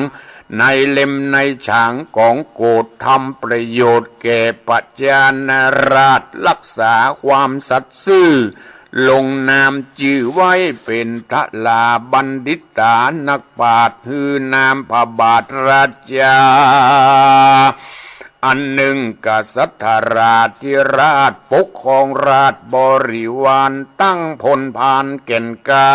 ในเล่มในฉางของโกศ ทำประโยชน์แก่ประชานาราษฎร์ รักษาความสัตย์ซื่อ ลงนามจื้อไว้เป๋นทราบัณฑิตานักปราชญ์ หื้อนามพระบาทราชา อันนึ่งกษัตราธิราชปกครองราชบริวาร ตั้งพลพานแก่นกล้า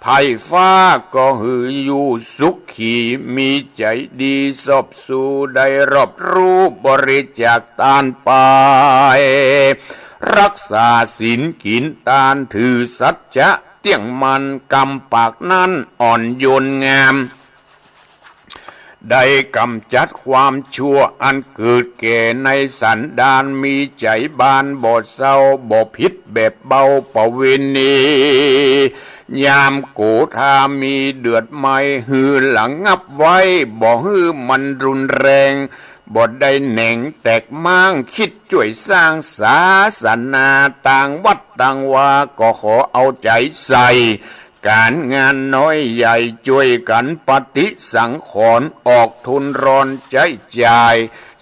ไพร่ฟ้าก็หื้ออยู่สุขี มีใจ๋ดีสอบสู่ได้รอบรู้ บริจาคตานไป รักษาศีลกิ๋นตาน ถือสัจจะเตี้ยงมั่น กำปากนั้นอ่อนโยนงาม ได้ก๋ำจัดความชั่วอันเกิดแก่ในสันดาน มีใจ๋บานบ่เศร้า บ่ผิดแบบเบาประเวณี ยามโกธามีเดือดไหม้ หื้อระงับไว้ บ่หื้อมันรุนแรง บ่ได้แหนงแตกม้าง คิดจ้วยสร้างศาสนา ต่างวัดต่างวาก็ขอเอาใจ๋ใส่ ก๋านงานน้อยใหญ่จ้วยกั๋นปฏิสังขรณ์ ออกทุนรอนใจ๊จ่าย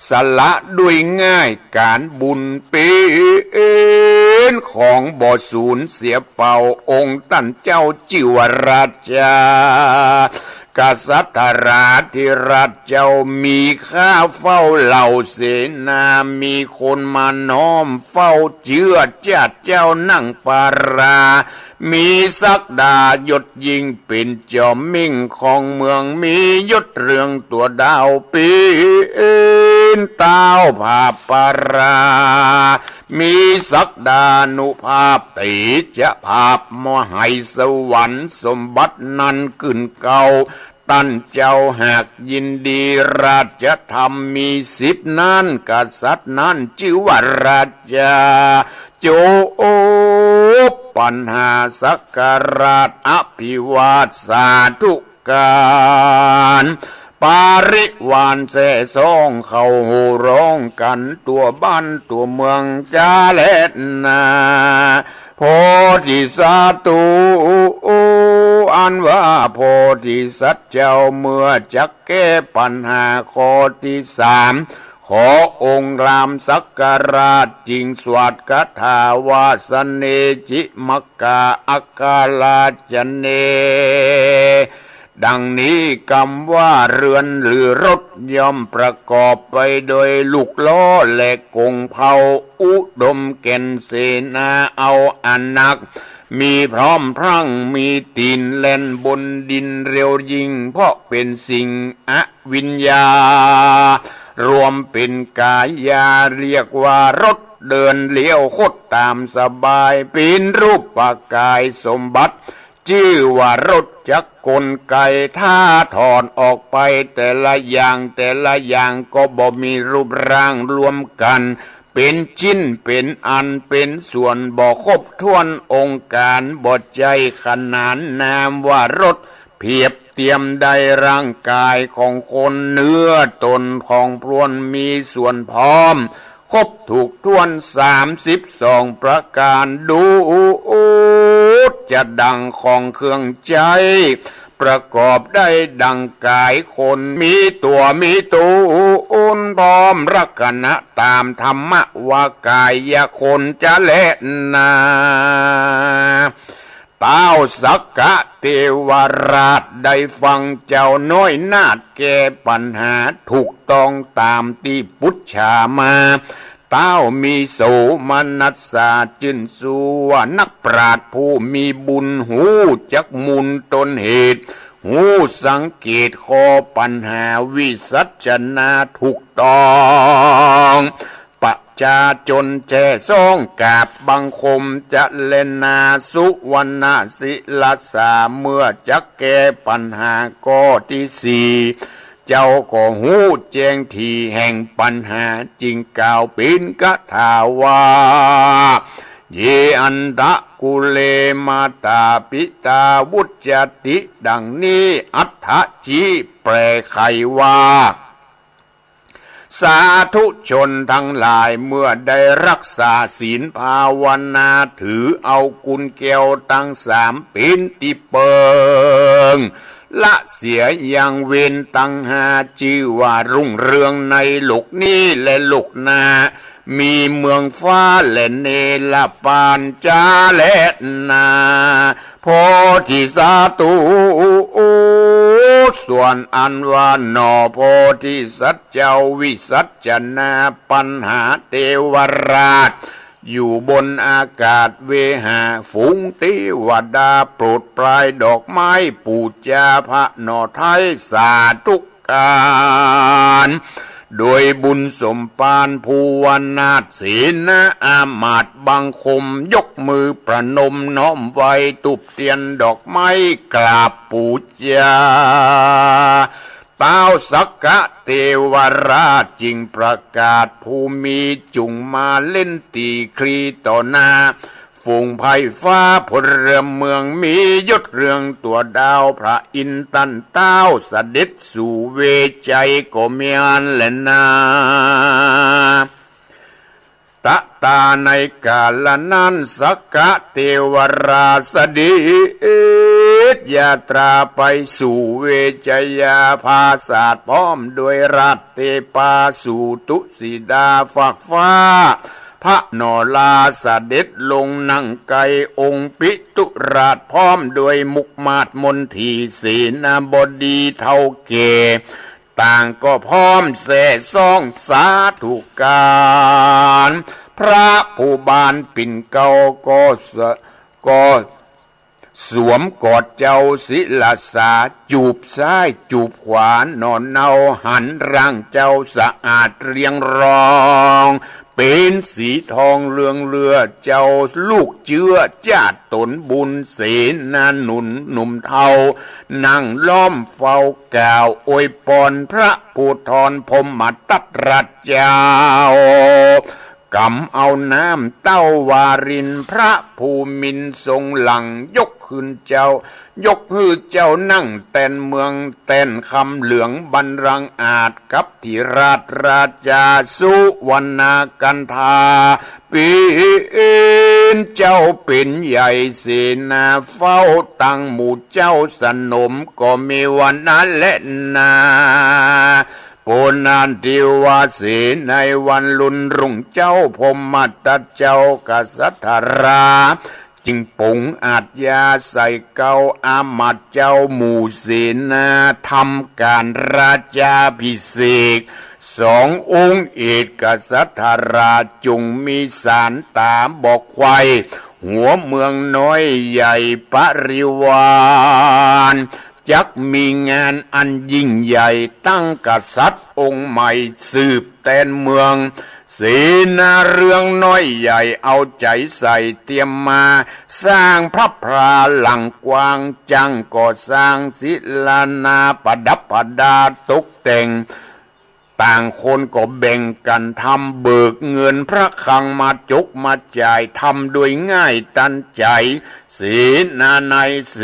สละด้วยง่ายก๋านบุญ เป๋นของบ่สูญเสียเปล่า องค์ต้านเจ้าจื้อว่าราชา กษัตราธิราชเจ้า มีข้าเฝ้าเหล่าเสนา มีคนมาน้อมเฝ้าเจื้อ จาติเจ้านั่งปารา มีศักดายศยิ่งเป๋นจอมมิ่งของเมือง มียศเรืองตั๋วดาว เป๋นต้าวผาบปารา มีศักดานุภาพ เตจะภาพมหัยสวรรค์ สมบัตินั้นขึ้นเก้า ต้านเจ้าหากยินดี ราชธรรมมีสิบนั้น กษัตริย์นั้นจื้อว่าราชา จบปัญหาสักการาช อภิวาทสาธุการ ปริวารแซ่ซ้องเข้าโห่ร้องกั๋น ตั๋วบ้านตั๋วเมืองจาแลนา โพธิสาธุ อันว่าโพธิสัตว์เจ้าเมื่อจักแก้ปัญหาข้อตี้สาม ขอองค์รามสักการาช จึงสวดคาถาวาสเนจิมกาอัคคาราชเน ดังนี้ กำว่าเรือนหรือรถย่อมประกอบไปโดยลูกล้อและกงเผา อุดมแก่นเสนาเอาอานัก มีพร้อมพรั่งมีตี๋นแล่นบนดินเร็วยิ่ง เพราะเป๋นสิ่งอวิญญา รวมเป๋นกายา เรียกว่ารถ เดินเลี้ยวคดต๋ามสบาย เป๋นรูปกายสมบัติ จื้อว่ารถจักรกลไก ถ้าถอดออกไปแต่ละอย่างแต่ละอย่างก็บ่มีรูปร่างรวมกั๋น เป๋นชิ้นเป๋นอันเป๋นส่วนบ่ครบถ้วนองค์ก๋าร บ่ใจ้ขนานนามว่ารถ เปรียบเตียมได้ร่างกายของคน เนื้อตนของพรวนมีส่วนพร้อม ครบถูกถ้วนสามสิบสองประก๋าร ดุจจะดังของเครื่องใจ๊ ประกอบได้ดังก๋ายคน มีตั๋วมีตูน พร้อมลักษณะต๋ามธรรมะว่าก๋ายคนจะแลนา ต้าวสักกะเตวราชได้ฟังเจ้าน้อยนาฏแก้ปัญหาถูกต้องต๋ามตี้ปรึกษามา ต้าวมีโสมนัสสาจื้นชู่ว่านักปราชญ์ผู้มีบุญฮู้จักมูลต้นเหตุ ฮู้สังเกตข้อปัญหาวิสัชนาถูกต้อง ประจาชนแจ้ซ้องกราบบังคมจะแลนา สุวรรณศิลสา เมื่อจักแก้ปัญหาข้อตี้สี่ เจ้าก็ฮู้แจ้งตี้แห่งปัญหา จึงกล่าวเป๋นคาถาว่า เย อันทะกุเล มาตาปิตา วุจจติ ดังนี้ อัฏฐะ จิ แปลไขว่า สาธุชนทั้งหลายเมื่อได้รักษาศีลภาวนา ถือเอาคุณแก้วตังสามเป๋นตี้เปิง ละเสียยังเวรตังห้า จื้อว่ารุ่งเรืองในโลกนี้และโลกหน้า มีเมืองฟ้าและเนรปานจะแลนา โพธิสัตว์ ส่วนอันว่าหนอ โพธิสัตว์เจ้าวิสัชนาปัญหาเตวราช อยู่บนอากาศเวหา ฝูงเตวดาโปรดปรายดอกไม้ปู๋จาพระหน่อไท้สาธุ การ โดยบุญสมภาร ภูวนาถเสนาอามาตย์บังคม ยกมือประนมน้อมไหว้ ธูปเตียนดอกไม้กราบปู๋จา ต้าวสักกะเตวราชจึงประกาศ ภูมิจุ่งมาเล่นตี๋ครีต่อหน้า ฝูงไพร่ฟ้าพลเมืองมียศเรืองตั๋วดาว พระอินทร์ตันต้าวเสด็จสู่เวไชก็มีอั้นแลนา ตะตาในกาละนั้น สักกะเตวราชเสด็จยาตราไปสู่เวไชยาปราสาท พร้อมด้วยราชเตปาสู่ตุสิตาฟากฟ้า พระนราเสด็จลงนั่งใก้องค์ปิตุราช พร้อมด้วยมุขมาศมนที เสนาบดีเฒ่าแก่ ต่างก็พร้อมแซ่ซ้องสาธุการ พระผู้บานปิ่นเกล้าก็ส- ก็สวมกอดเจ้าศิลสา จูบซ้ายจูบขวาหน่อเนา หันร่างเจ้าสะอาดเรียงรอง เป๋นสีทองเรืองเลือ เจ้าลูกเจื้อจาติต๋นบุญ เสนาหนุนหนุ่มเฒ่า นั่งล้อมเฝ้ากล่าวอวยปอนพระผู้ทอนพรหมทัตราชเจ้า กำเอาน้ำเต้าวาริน พระผู้มินทรงหลั่ง ยกหื้อเจ้า ยกหื้อเจ้านั่งแตนเมือง แตนคำเหลืองบัลลังก์อาจ กับถิราชราชาสุวรรณากันธา เป๋นเจ้าเป๋นใหญ่ เสนาเฝ้าตังหมู่เจ้าสนม ก็มีวันนั้นแลนา โปนานทิวาสี ในวันลุนรุ่งเจ้าพรหมทัตเจ้ากษัตรา จึงปรงอาชญาใส่เกล้าอามาตย์เจ้าหมู่เสนา ทำก๋านราชาภิเษก สององค์เอกกษัตรา จงมีสารต๋าบ่ไขว่ หัวเมืองน้อยใหญ่ปริวาร จักมีงานอันยิ่งใหญ่ ตั้งกษัตริย์องค์ใหม่สืบแตนเมือง เสนาเรืองน้อยใหญ่เอาใจ๋ใส่เตรียมมา สร้างพระพลาหลังกว้าง จั้งก่อสร้างศิลานาประดับประดาตกแต่ง ต่างคนก็แบ่งกั๋นทำ เบิกเงินพระคลังมาจกมาจ่าย ทำโดยง่ายตันใจ๋ เสนาในเส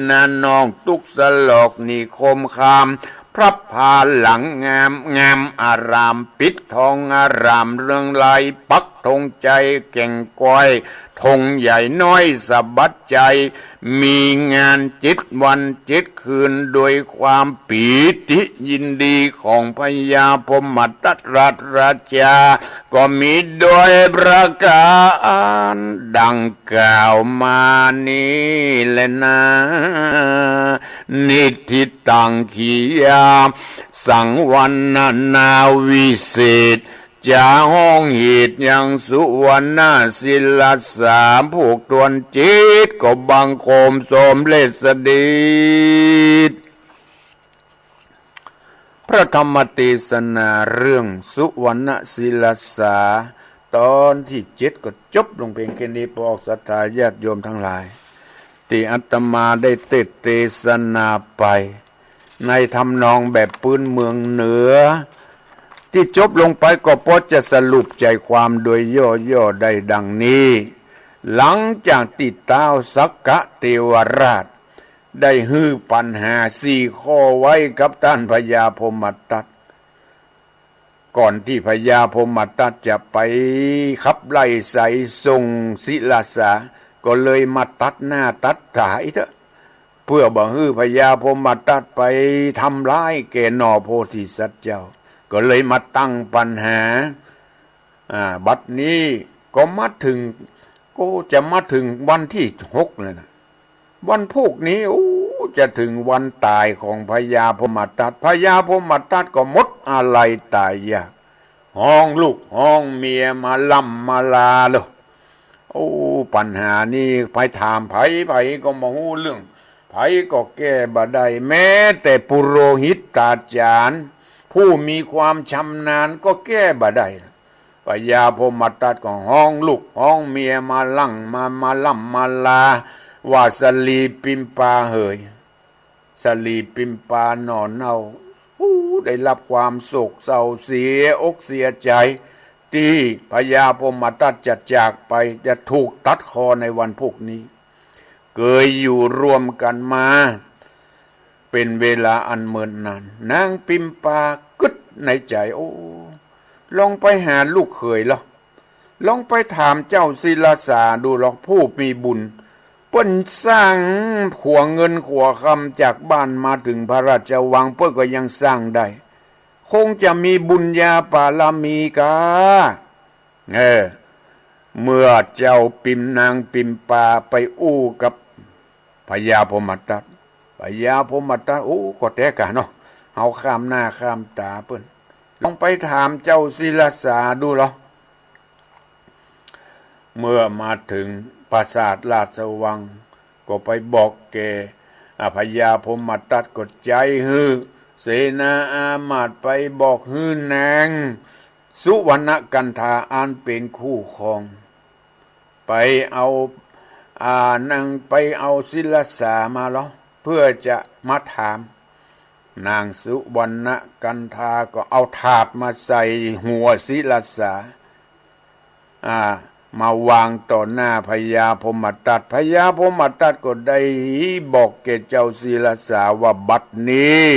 นานอก ตุ๊กสลอกนิคมคาม พระพลาหลังงามงามอาราม ปิดทองอารามเรืองไล ปัก ธงชัยแก่งคอย ธงใหญ่น้อยสะบัดชัย มีงานเจ็ดวันเจ็ดคืน โดยความปีติยินดีของพญาพรหมทัตราช ก็มีโดยประการดังกล่าวมานี้แลนา นิทธิตัง ขียา สังวรรณนาวิเศษ จะฮ้องเหตุยังสุวรรณศิลสา พวกตนเจ็ดก็บังคมสมเร็จเสด็จ พระธรรมเตสนาเรื่องสุวรรณศิลสา ตอนตี้เจ็ดก็จบลงเพียงแค่นี้ ปวกศรัทธาญาติโยมตังหลาย ตี้อาตมาได้เตสน์เตสนาไป ในทำนองแบบปื้นเมืองเหนือ ตี้จบลงไปก็ปอจะสรุปใจ๋ความโดยย่อๆ ได้ดังนี้ หลังจากตี้ต้าวสักกะเตวราช ได้หื้อปัญหาสี่ข้อไว้กับต้านพญาพรหมทัต ก่อนตี้พญาพรหมทัตจะไปขับไล่ไสส่งศิลสา ก็เลยมาตัดหน้าตัดต๋าอี้เต๊อะ เปื้อบ่หื้อพญาพรหมทัตไปทำร้ายแก่หน่อโพธิสัตว์เจ้า ก็เลยมาตั้งปัญหา อ่า บัดนี้ก็มาเถิง ก็จะมาเถิงวันตี้หกแล้วนะ วันพูกนี้ โอ้ จะเถิงวันต๋ายของพญาพรหมทัต พญาพรหมทัตก็หมดอาลัยต๋ายอยาก ฮ้องลูกฮ้องเมียมาล่ำมาลาเลย โอ้ ปัญหานี้ไปถามใผ ใผก็บ่ฮู้เรื่อง ใผก็แก้บ่ได้ แม้แต่ปุโรหิตาจารย์ ผู้มีความชำนาญก็แก้บ่ได้ พญาพรหมทัตก็ฮ้องลูกฮ้องเมียมาล่ำมา มาล่ำมาลา ว่าสะหลีปิมปาเหย สะหลีปิมปาหน่อเน่า อู้ ได้ฮับความโศกเศร้าเสียอกเสียใจ๋ ตี้พญาพรหมทัตจะจากไป จะถูกตัดคอในวันพูกนี้ เกยอยู่ร่วมกั๋นมา เป๋นเวลาอันเมินนาน นางปิมปากึ๊ดในใจ๋ โอ้ ลองไปหาลูกเขยลอ ลองไปถามเจ้าศิลสาดูลอ ผู้มีบุญ เปิ้นสร้างขัวเงินขัวคำจากบ้านมาเถิงพระราชวัง เปิ้นก็ยังสร้างได้ คงจะมีบุญญาบารมีกา เออ เมื่อเจ้าปิม นางปิมปาไปอู้กับพญาพรหมทัต พญาพรหมทัต โอ้ ก็แต๊กาเนาะ เฮาข้ามหน้าข้ามต๋าเปิ้น ลองไปถามเจ้าศิลสาดูลอ เมื่อมาเถิงปราสาทราชวัง ก็ไปบอกแก่ อ่า พญาพรหมทัต ก็ใจ๊หื้อเสนาอามาตย์ไปบอกหื้อนางสุวรรณกันธาอันเป๋นคู่ครอง ไปเอา อ่า นาง ไปเอาศิลสามาลอ เปื้อจะมาถาม นางสุวรรณกันธาก็เอาถาดมาใส่หัวศิลสา อ่า มาวางต่อหน้าพญาพรหมทัต พญาพรหมทัตก็ได้บอกแก่เจ้าศิลสาว่า บัดนี้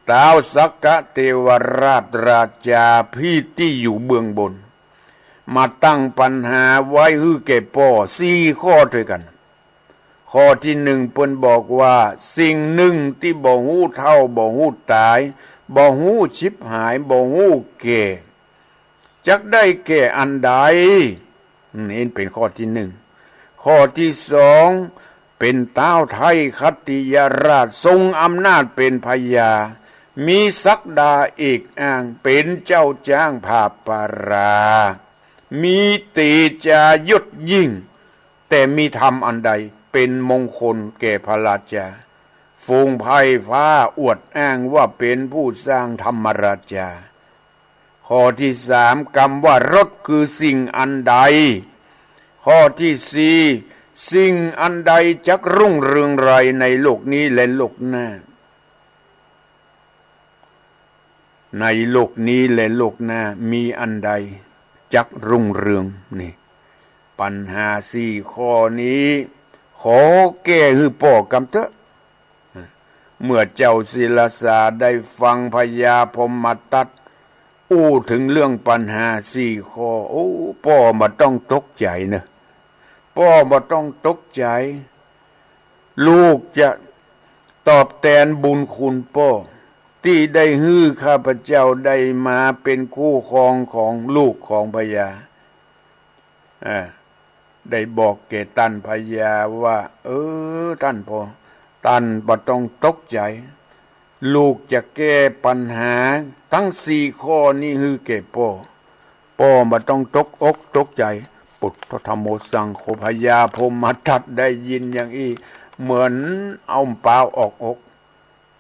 ต้าวสักกะเตวราชราชาผู้ตี้อยู่เบื้องบน มาตั้งปัญหาไว้หื้อแก่ป้อสี่ข้อตวยกั๋น ข้อตี้หนึ่งเปิ้นบอกว่า สิ่งหนึ่งตี้บ่ฮู้เฒ่า บ่ฮู้ต๋าย บ่ฮู้ฉิบหาย บ่ฮู้แก่ จักได้แก่อันใด อืม นี่เป๋นข้อตี้หนึ่ง ข้อตี้สอง เป๋นต้าวไท้คติยราช ทรงอำนาจเป๋นพญา มีศักดาเอกอ้าง เป๋นเจ้าจ๊างผาบปารา มีเตจายศยิ่ง แต่มีธรรมอันใดเป๋นมงคลแก่พระราชา ฝูงไพร่ฟ้าอวดอ้างว่าเป๋นผู้สร้างธรรมราชา ข้อตี้สาม กำว่ารสคือสิ่งอันใด ข้อตี้สี่ สิ่งอันใดจักรุ่งเรืองไรในโลกนี้และโลกหน้า ในโลกนี้และโลกหน้ามีอันใดจักรุ่งเรือง นี่ ปัญหาสี่ข้อนี้ ขอแก้หื้อป้อกำเต๊อะ เมื่อเจ้าศิลสาได้ฟังพญาพรหมทัต อู้เถิงเรื่องปัญหาสี่ข้อ โอ้ ป้อบ่ต้องตกใจ๋เนาะ ป้อบ่ต้องตกใจ๋ ลูกจะตอบแตนบุญคุณป้อ ตี้ได้หื้อข้าพเจ้าได้มาเป๋นคู่ครองของลูกของพญา อ่า ได้บอกแก่ต้านพญาว่า เออ ต้านพ่อ ต้านบ่ต้องตกใจ๋ ลูกจะแก้ปัญหาตึงสี่ข้อนี้หื้อแก่ป้อ ป้อบ่ต้องตกอกตกใจ๋ ปุตโธธัมโมสังโฆ พญาพรหมทัตได้ยินอย่างอี้ เหมือนเอาปาวออกอก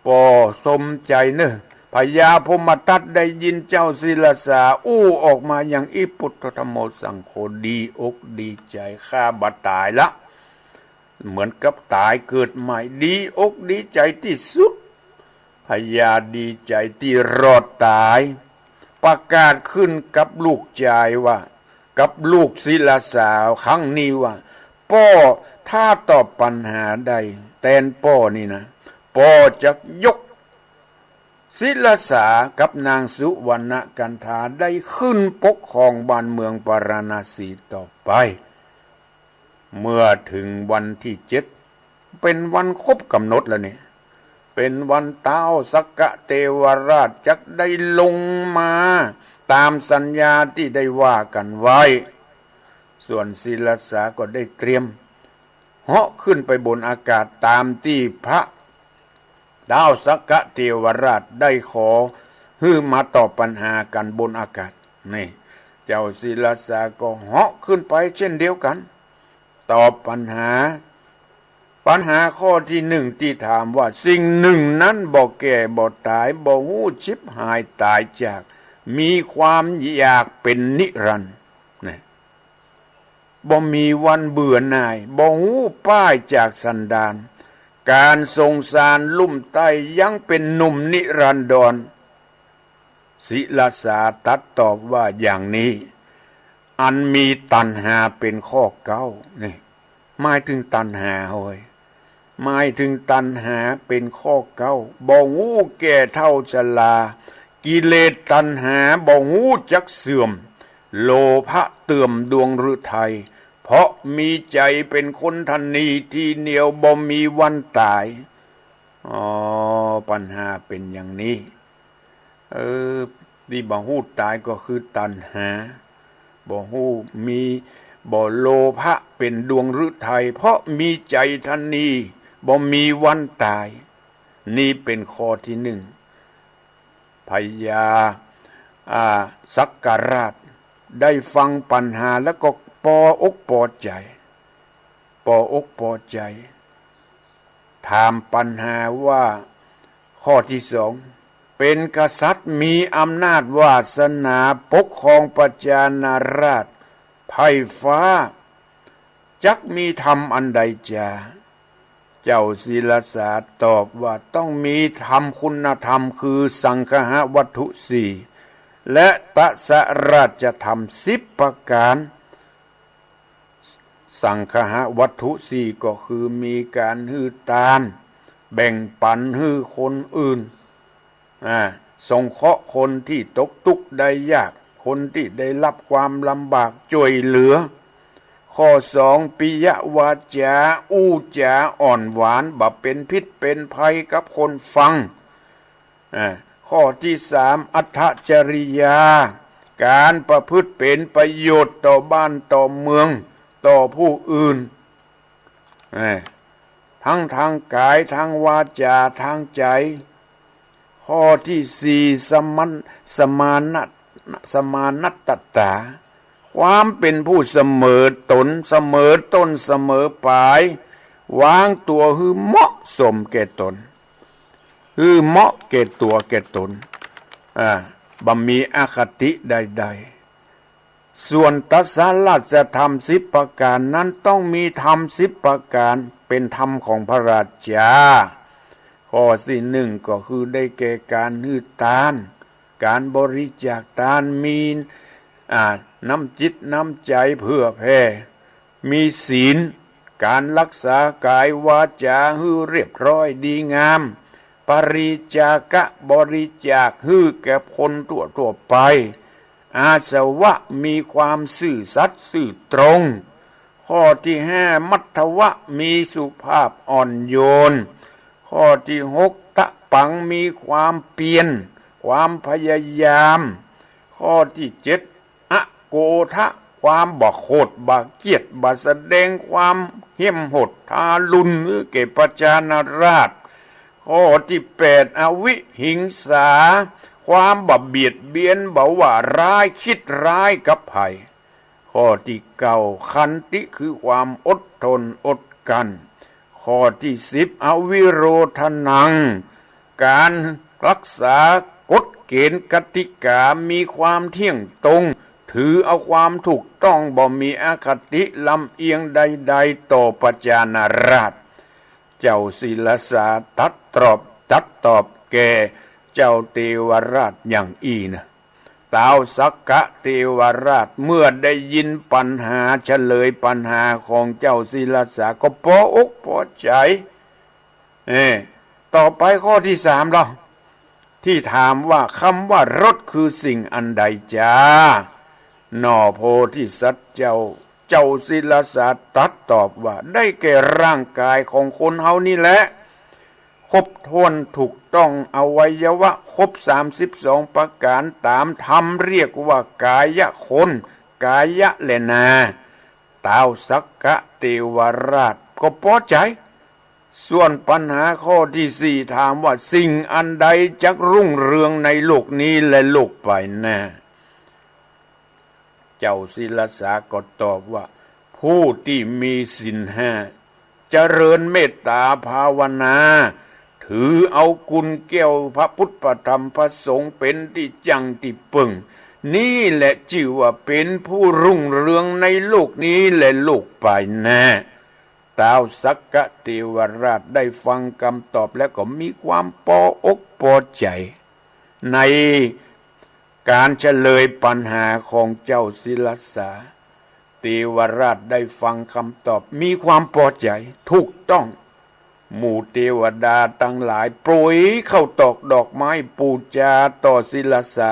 ป้อสมใจ๋เนาะ พญาพรหมทัตได้ยินเจ้าศิลสาอู้ออกมาอย่างอี้ ปุตโธธัมโมสังโฆ ดีอกดีใจ๋ ข้าบ่ต๋ายละ เหมือนกับต๋ายเกิดใหม่ ดีอกดีใจ๋ตี้สุด พญาดีใจ๋ตี้รอดต๋าย ประกาศขึ้นกับลูกจายว่า กับลูกศิลสาครั้งนี้ว่า ป้อ ถ้าตอบปัญหาได้แตนป้อนี่นะ ป้อจะยกศิลสากับนางสุวรรณกันธาได้ขึ้นปกครองบ้านเมืองปาราณสีต่อไป เมื่อเถิงวันตี้เจ็ด เป๋นวันครบก๋ำหนดแล้วนี่ เป๋นวันต้าวสักกะเตวราชจักได้ลงมาต๋ามสัญญาตี้ได้ว่ากั๋นไว้ ส่วนศิลสาก็ได้เตรียมเหาะขึ้นไปบนอากาศต๋ามตี้พระต้าวสักกะเตวราชได้ขอหื้อมาตอบปัญหากั๋นบนอากาศ นี่ เจ้าศิลสาก็เหาะขึ้นไปเจ้นเดียวกั๋น ตอบปัญหา ปัญหาข้อตี้นึ่งตี้ถามว่า สิ่งนึ่งนั้นบ่แก่บ่ต๋าย บ่ฮู้ฉิบหายต๋ายจาก มีความอยากเป๋นนิรันดร์ นะ บ่มีวันเบื่อหน่าย บ่ฮู้ป้ายจากสันดาน ก๋านสงสารลุ่มใต้ยังเป๋นหนุ่มนิรันดร ศิลสาตรัสตอบว่าอย่างนี้ อันมีตัณหาเป๋นข้อเก๊า นี่ หมายเถิงตัณหาเฮ้ย หมายเถิงตัณหาเป๋นข้อเก๊า บ่ฮู้แก่เฒ่าชรา กิเลสตัณหาบ่ฮู้จักเสื่อม โลภะเตื่อมดวงฤทัย เพราะมีใจ๋เป๋นคนทนีทีเดียวบ่มีวันต๋าย อ๋อ ปัญหาเป๋นอย่างนี้ เออ ตี้บ่ฮู้ต๋ายก็คือตัณหา บ่ฮู้มี บ่โลภะเป๋นดวงฤทัย เพราะมีใจ๋ทนี บ่มีวันต๋าย นี่เป๋นข้อตี้นึ่ง พญา อ่า สักกราชได้ฟังปัญหาแล้วก็ปออกปอใจ๋ ปออกปอใจ๋ ถามปัญหาว่า ข้อตี้สอง เป๋นกษัตริย์มีอำนาจวาสนาปกครองประชาราช ไพร่ฟ้า จักมีธรรมอันใดจา เจ้าศิลสาตอบว่าต้องมีธรรมคุณธรรมคือสังคหวัตถุสี่ และตสราชธรรมสิบประก๋าน สังคหวัตถุสี่ก็คือมีก๋านหื้อตาน แบ่งปั๋นหื้อคนอื่น อ่า สงเคราะห์คนตี้ตกตุ๊กข์ได้ยาก คนตี้ได้ฮับความลำบาก จ้วยเหลือ ข้อสอง ปิยวาจา อู้จ๋าอ่อนหวาน บ่เป๋นพิษเป๋นภัยกับคนฟัง อ่า ข้อตี้สาม อัตถจริยา ก๋านประพฤติเป๋นประโยชน์ต่อบ้านต่อเมือง ต่อผู้อื่น เอ้ย ตึงตางก๋าย ตึงวาจ๋า ตึงใจ๋ ข้อตี้สี่ สมัน สมานะ สมานัตตา ความเป๋นผู้เสมอต๋น เสมอต้น เสมอป๋าย วางตั๋วหื้อเหมาะสมแก่ต๋น หื้อเหมาะแก่ตั๋วแก่ต๋น อ่า บ่มีอคติใดๆ ส่วนตสราชธรรมสิบประก๋านนั้นต้องมีธรรมสิบประก๋านเป๋นธรรมของพระราชา ข้อตี้นึ่งก็คือได้แก่ก๋านหื้อตาน ก๋านบริจาคตาน มี อ่า น้ำจิตน้ำใจ๋เผื่อแผ่ มีศีล ก๋านฮักษากายวาจ๋าหื้อเรียบร้อยดีงาม ปริจจาคะ บริจาคหื้อแก่คนทั่วๆ ไป อาสวะ มีความซื่อสัตย์ซื่อตรง ข้อที่ห้า มัทวะ มีสุภาพอ่อนโยน ข้อที่หก ตะปัง มีความเพียร ความพยายาม ข้อที่เจ็ด อโกธะ ความบ่โขดบ่เคียด บ่แสดงความเหี้ยมโหดทารุณหื้อแก่พระจานาราษฎร์ ข้อที่แปด อวิหิงสา ความบ่เบียดเบียน บ่ว่าร้าย คิดร้ายกับใผ ข้อที่เก้า ขันติ คือความอดทนอดกลั้น ข้อที่สิบ อวิโรธนัง การรักษากฎเกณฑ์กติกา มีความเที่ยงตรง ถือเอาความถูกต้อง บ่มีอคติลำเอียงใดๆ ต่อพระจานาราษฎร์ เจ้าศิลสาตรัสตอบ ตรัสตอบแก่เจ้าเทวราชอย่างอี้นะ ท้าวสักกะเทวราชเมื่อได้ยินปัญหา เฉลยปัญหาของเจ้าศิลสาก็ปออกปอใจ๋ เออ ต่อไปข้อที่สามเล่า ที่ถามว่า คำว่ารถคือสิ่งอันใดจา หน่อโพธิสัตว์เจ้า เจ้าศิลสาตรัสตอบว่า ได้แก่ร่างกายของคนเฮานี่แหละ ครบถ้วนถูกต้อง อวัยวะครบสามสิบสองประก๋าน ต๋ามธรรมเรียกว่ากายะคน กายะแลนา ท้าวสักกะเทวราชก็ปอใจ๋ ส่วนปัญหาข้อที่สี่ถามว่า สิ่งอันใดจักรุ่งเรืองในโลกนี้และโลกไปหน้า เจ้าศิลสาก็ตอบว่า ผู้ที่มีศีลห้า เจริญเมตตาภาวนา ถือเอาคุณแก้วพระพุทธพระธรรมพระสงฆ์เป็นตี้จั่งตี้เปิ้ง นี่แหละจื้อว่าเป็นผู้รุ่งเรืองในโลกนี้และโลกไปหน้า ท้าวสักกะเทวราชได้ฟังกำตอบแล้วก็มีความปออกปอใจ๋ ในก๋านเฉลยปัญหาของเจ้าศิลสา เทวราชได้ฟังกำตอบ มีความปอใจ๋ ถูกต้อง หมู่เทวดาตังหลายโปรยข้าวตอกดอกไม้ปู๋จาต่อศิลสา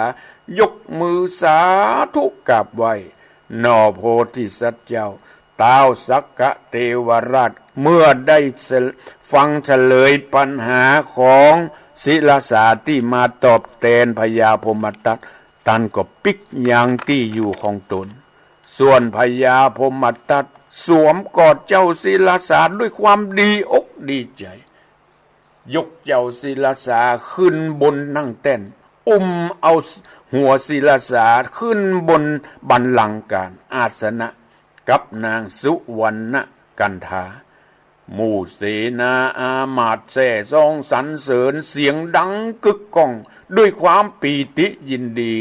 ยกมือสาธุกราบไหว้ หน่อโพธิสัตว์เจ้า ท้าวสักกะเทวราชเมื่อได้ฟังเฉลยปัญหาของศิลสาตี้มาตอบแตนพญาพรหมทัต ต้านก็ปิ๊กยังตี้อยู่ของต๋น ส่วนพญาพรหมทัตสวมกอดเจ้าศิลสาด้วยความดีอกดีใจ๋ ยกเจ้าศิลสาขึ้นบนนั่งแต้น อุ้มเอาหัวศิลสาขึ้นบนบัลลังก์การอาสนะ กับนางสุวรรณกันธา หมู่เสนาอามาตย์แซ่ซ้องสรรเสริญเสียงดังกึกก้องด้วยความปีติยินดี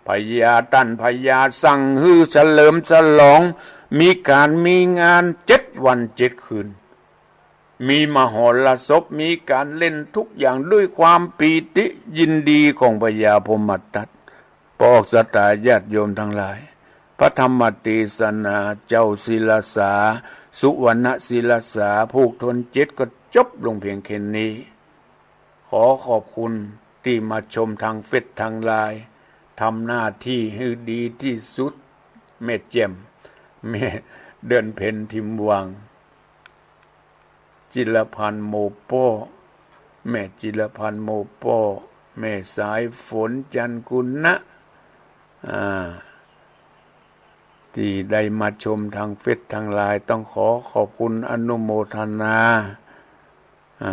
พญาต้านพญาสั่งหื้อเฉลิมฉลอง มีก๋านมีงานเจ็ดวันเจ็ดคืน มีมหรสพ มีก๋านเล่นทุกอย่างด้วยความปีติยินดีของพญาพรหมทัต ปอกสตาญาติโยมตังหลาย พระธรรมเตสนาเจ้าศิลสา สุวรรณศิลสา ผูกธนเจ็ดก็จบลงเพียงแค่นี้ ขอขอบคุณตี้มาชมทางเฟซทางไลน์ ทำหน้าตี้หื้อดีตี้สุด แม่แจ่ม แม่เดือนเพ็ญ ทิมวัง จิรพันธ์ โมโป้ แม่จิรพันธ์ โมโป้ แม่สายฝน จันทร์กุณะ อ่า ตี้ได้มาชมทางเฟซทางไลน์ ต้องขอขอบคุณอนุโมทนา อ่า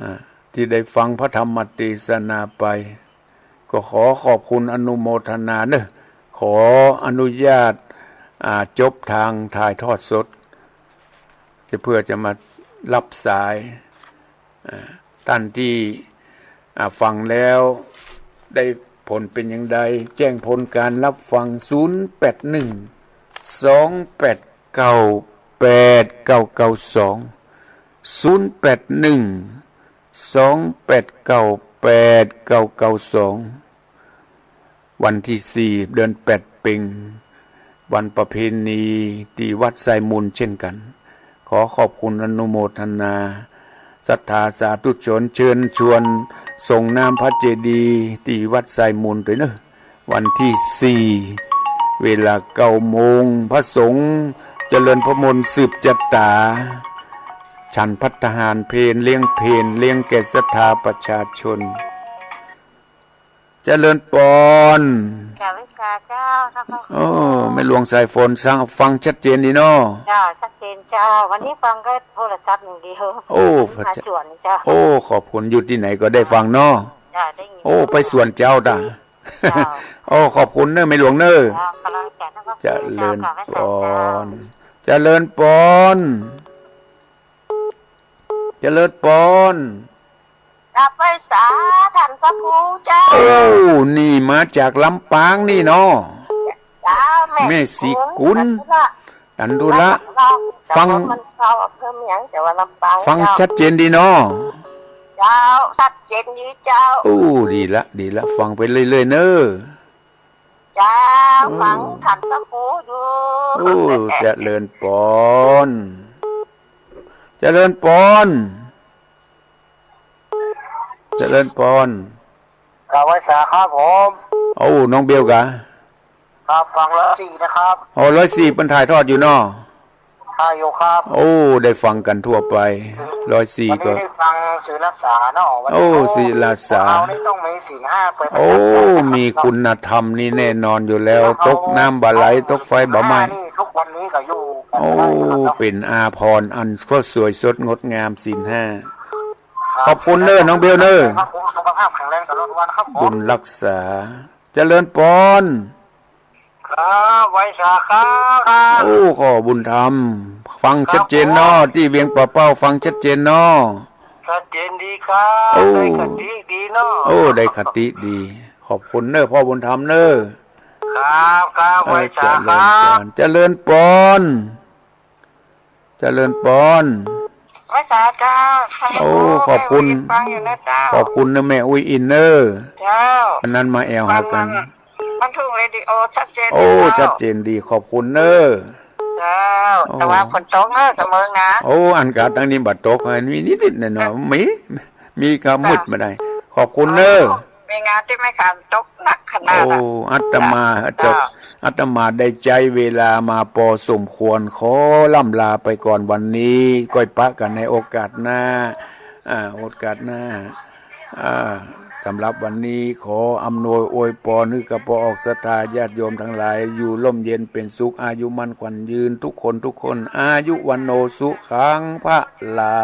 อ่า ตี้ได้ฟังพระธรรมเตสนาไป ก็ขอขอบคุณอนุโมทนาเนอะ ขออนุญาต อ่า จบทางถ่ายทอดสด จะเพื่อจะมารับสาย อ่า ต้านตี้ อ่า ฟังแล้วได้ผลเป๋นอย่างใด แจ้งผลก๋านรับฟัง ศูนย์แปดหนึ่ง สองแปดเก้า แปดเก้าเก้าสอง ศูนย์แปดหนึ่ง สองแปดเก้า แปดเก้าเก้าสอง วันตี้สี่ เดือนแปดเป็ง วันประเพณีตี้วัดไซมูลเช่นกั๋น ขอขอบคุณอนุโมทนา ศรัทธาสาธุชนเชิญชวนส่งน้ำพระเจดีย์ตี้วัดไซมูลตวยเนาะ วันตี้สี่ เวลาเก้าโมง พระสงฆ์เจริญพระมนต์สืบจะต๋า ฉันภัตตาหารเพล เลี้ยงเพล เลี้ยงแก่ศรัทธาประชาชน เจริญปอน กราบไหว้สาเจ้า เจ้าค่ะ โอ้ แม่หลวงสายฝน ฟัง ฟังชัดเจนดีเนาะ เจ้า ชัดเจนเจ้า วันนี้ฟังก็โทรศัพท์อย่างเดียว โอ้ มาสวนเจ้า โอ้ ขอบคุณ อยู่ตี้ไหนก็ได้ฟังเนาะ เจ้า ได้ยิน โอ้ ไปสวนเจ้าตา เจ้า โอ้ ขอบคุณเนาะ แม่หลวงเนาะ เจ้า กำลังใจ เจริญปอน เจริญปอน เจริญปอน กราบไหว้สาท่านพระครูเจ้า โอ้ นี่มาจากลำปางนี่เนาะ เจ้า แม่ แม่ศรีกุล กุล ตันธุระ ตันธุระ เจ้า ฟัง มันเข้าอำเภอเมือง แต่ว่าลำปาง ฟัง เจ้า ชัดเจนดีเนาะ เจ้า ชัดเจนดีเจ้า โอ้ ดีละ ดีละ ฟังไปเรื่อยๆ เนาะ เจ้า อืม ฟังท่านพระครูอยู่ โอ้ เจริญปอน เจริญปอน เจริญปอน กราบไหว้สาครับผม โอ้ น้องเบลกา ครับ ฟังร้อยสี่นะครับ โอ้ ร้อยสี่ เปิ้นถ่ายทอดอยู่เนาะ ถ่ายอยู่ครับ โอ้ ได้ฟังกั๋นทั่วไป ร้อยสี่ วันนี้ ก็ ได้ฟังศิลาสาเนาะ วันนี้ โอ้ ศิลาสา ของเฮานี่ต้องมีศีลห้าไปประจำ โอ้ มีคุณธรรมนี่แน่นอนอยู่แล้ว ตกน้ำบ่ไหล ตกไฟบ่ไหม้ นี่ทุกวันนี้ก็อยู่กันได้นะครับ โอ้ เป๋นอาภรณ์อันก็สวยสดงดงาม ศีลห้า ครับ ขอบคุณเนาะ น้องเบลเนาะ ครับผม สุขภาพแข็งแรงตลอดวันครับผม บุญรักษา เจริญปอน ครับ ไหว้สาครับ โอ้ ขอบุญธรรม ฟังชัดเจนเนาะ ครับผม ตี้เวียงป่าเป้า ฟังชัดเจนเนาะ ชัดเจนดีครับ โอ้ ได้คติดีเนาะ โอ้ ได้คติดี ขอบคุณเนาะ พ่อบุญธรรมเนาะ ครับ ครับ เออ ไหว้สาครับ เจริญปอน เจริญปอน เจริญปอน ไหว้สาเจ้า โอ้ ขอบคุณ ฟังอยู่นะเจ้า ขอบคุณเนาะ แม่อุ้ยอินเนาะ เจ้า อันนั้นมาแอ่วหากั๋น มัน มันถูกเรดิโอชัดเจน โอ้ เจ้า ชัดเจนดี ขอบคุณเนาะ เจ้า โอ้ แต่ว่าฝนตกเนาะ เสมอนะ โอ้ อันกาตั้งนี้บ่ตก อันมีนิดๆ หน่อยๆ มี มีก็มืดมาได้ ขอบคุณเนาะ มีงานตี้ไม่ขันตกหนักขนาด โอ้ อะ อาตมา เจ้า อาตมาได้ใจ๊เวลามาปอสมควร ขอล่ำลาไปก่อนวันนี้ ก้อยปะกั๋นในโอกาสหน้า อ่า โอกาสหน้า อ่า สำหรับวันนี้ขออำนวยอวยปอนหื้อกับป้อออกศรัทธาญาติโยมตังหลาย อยู่ร่มเย็นเป๋นสุข อายุมั่นขวัญยืน ทุกคนทุกคน อายุวัณโณสุขังพะลัง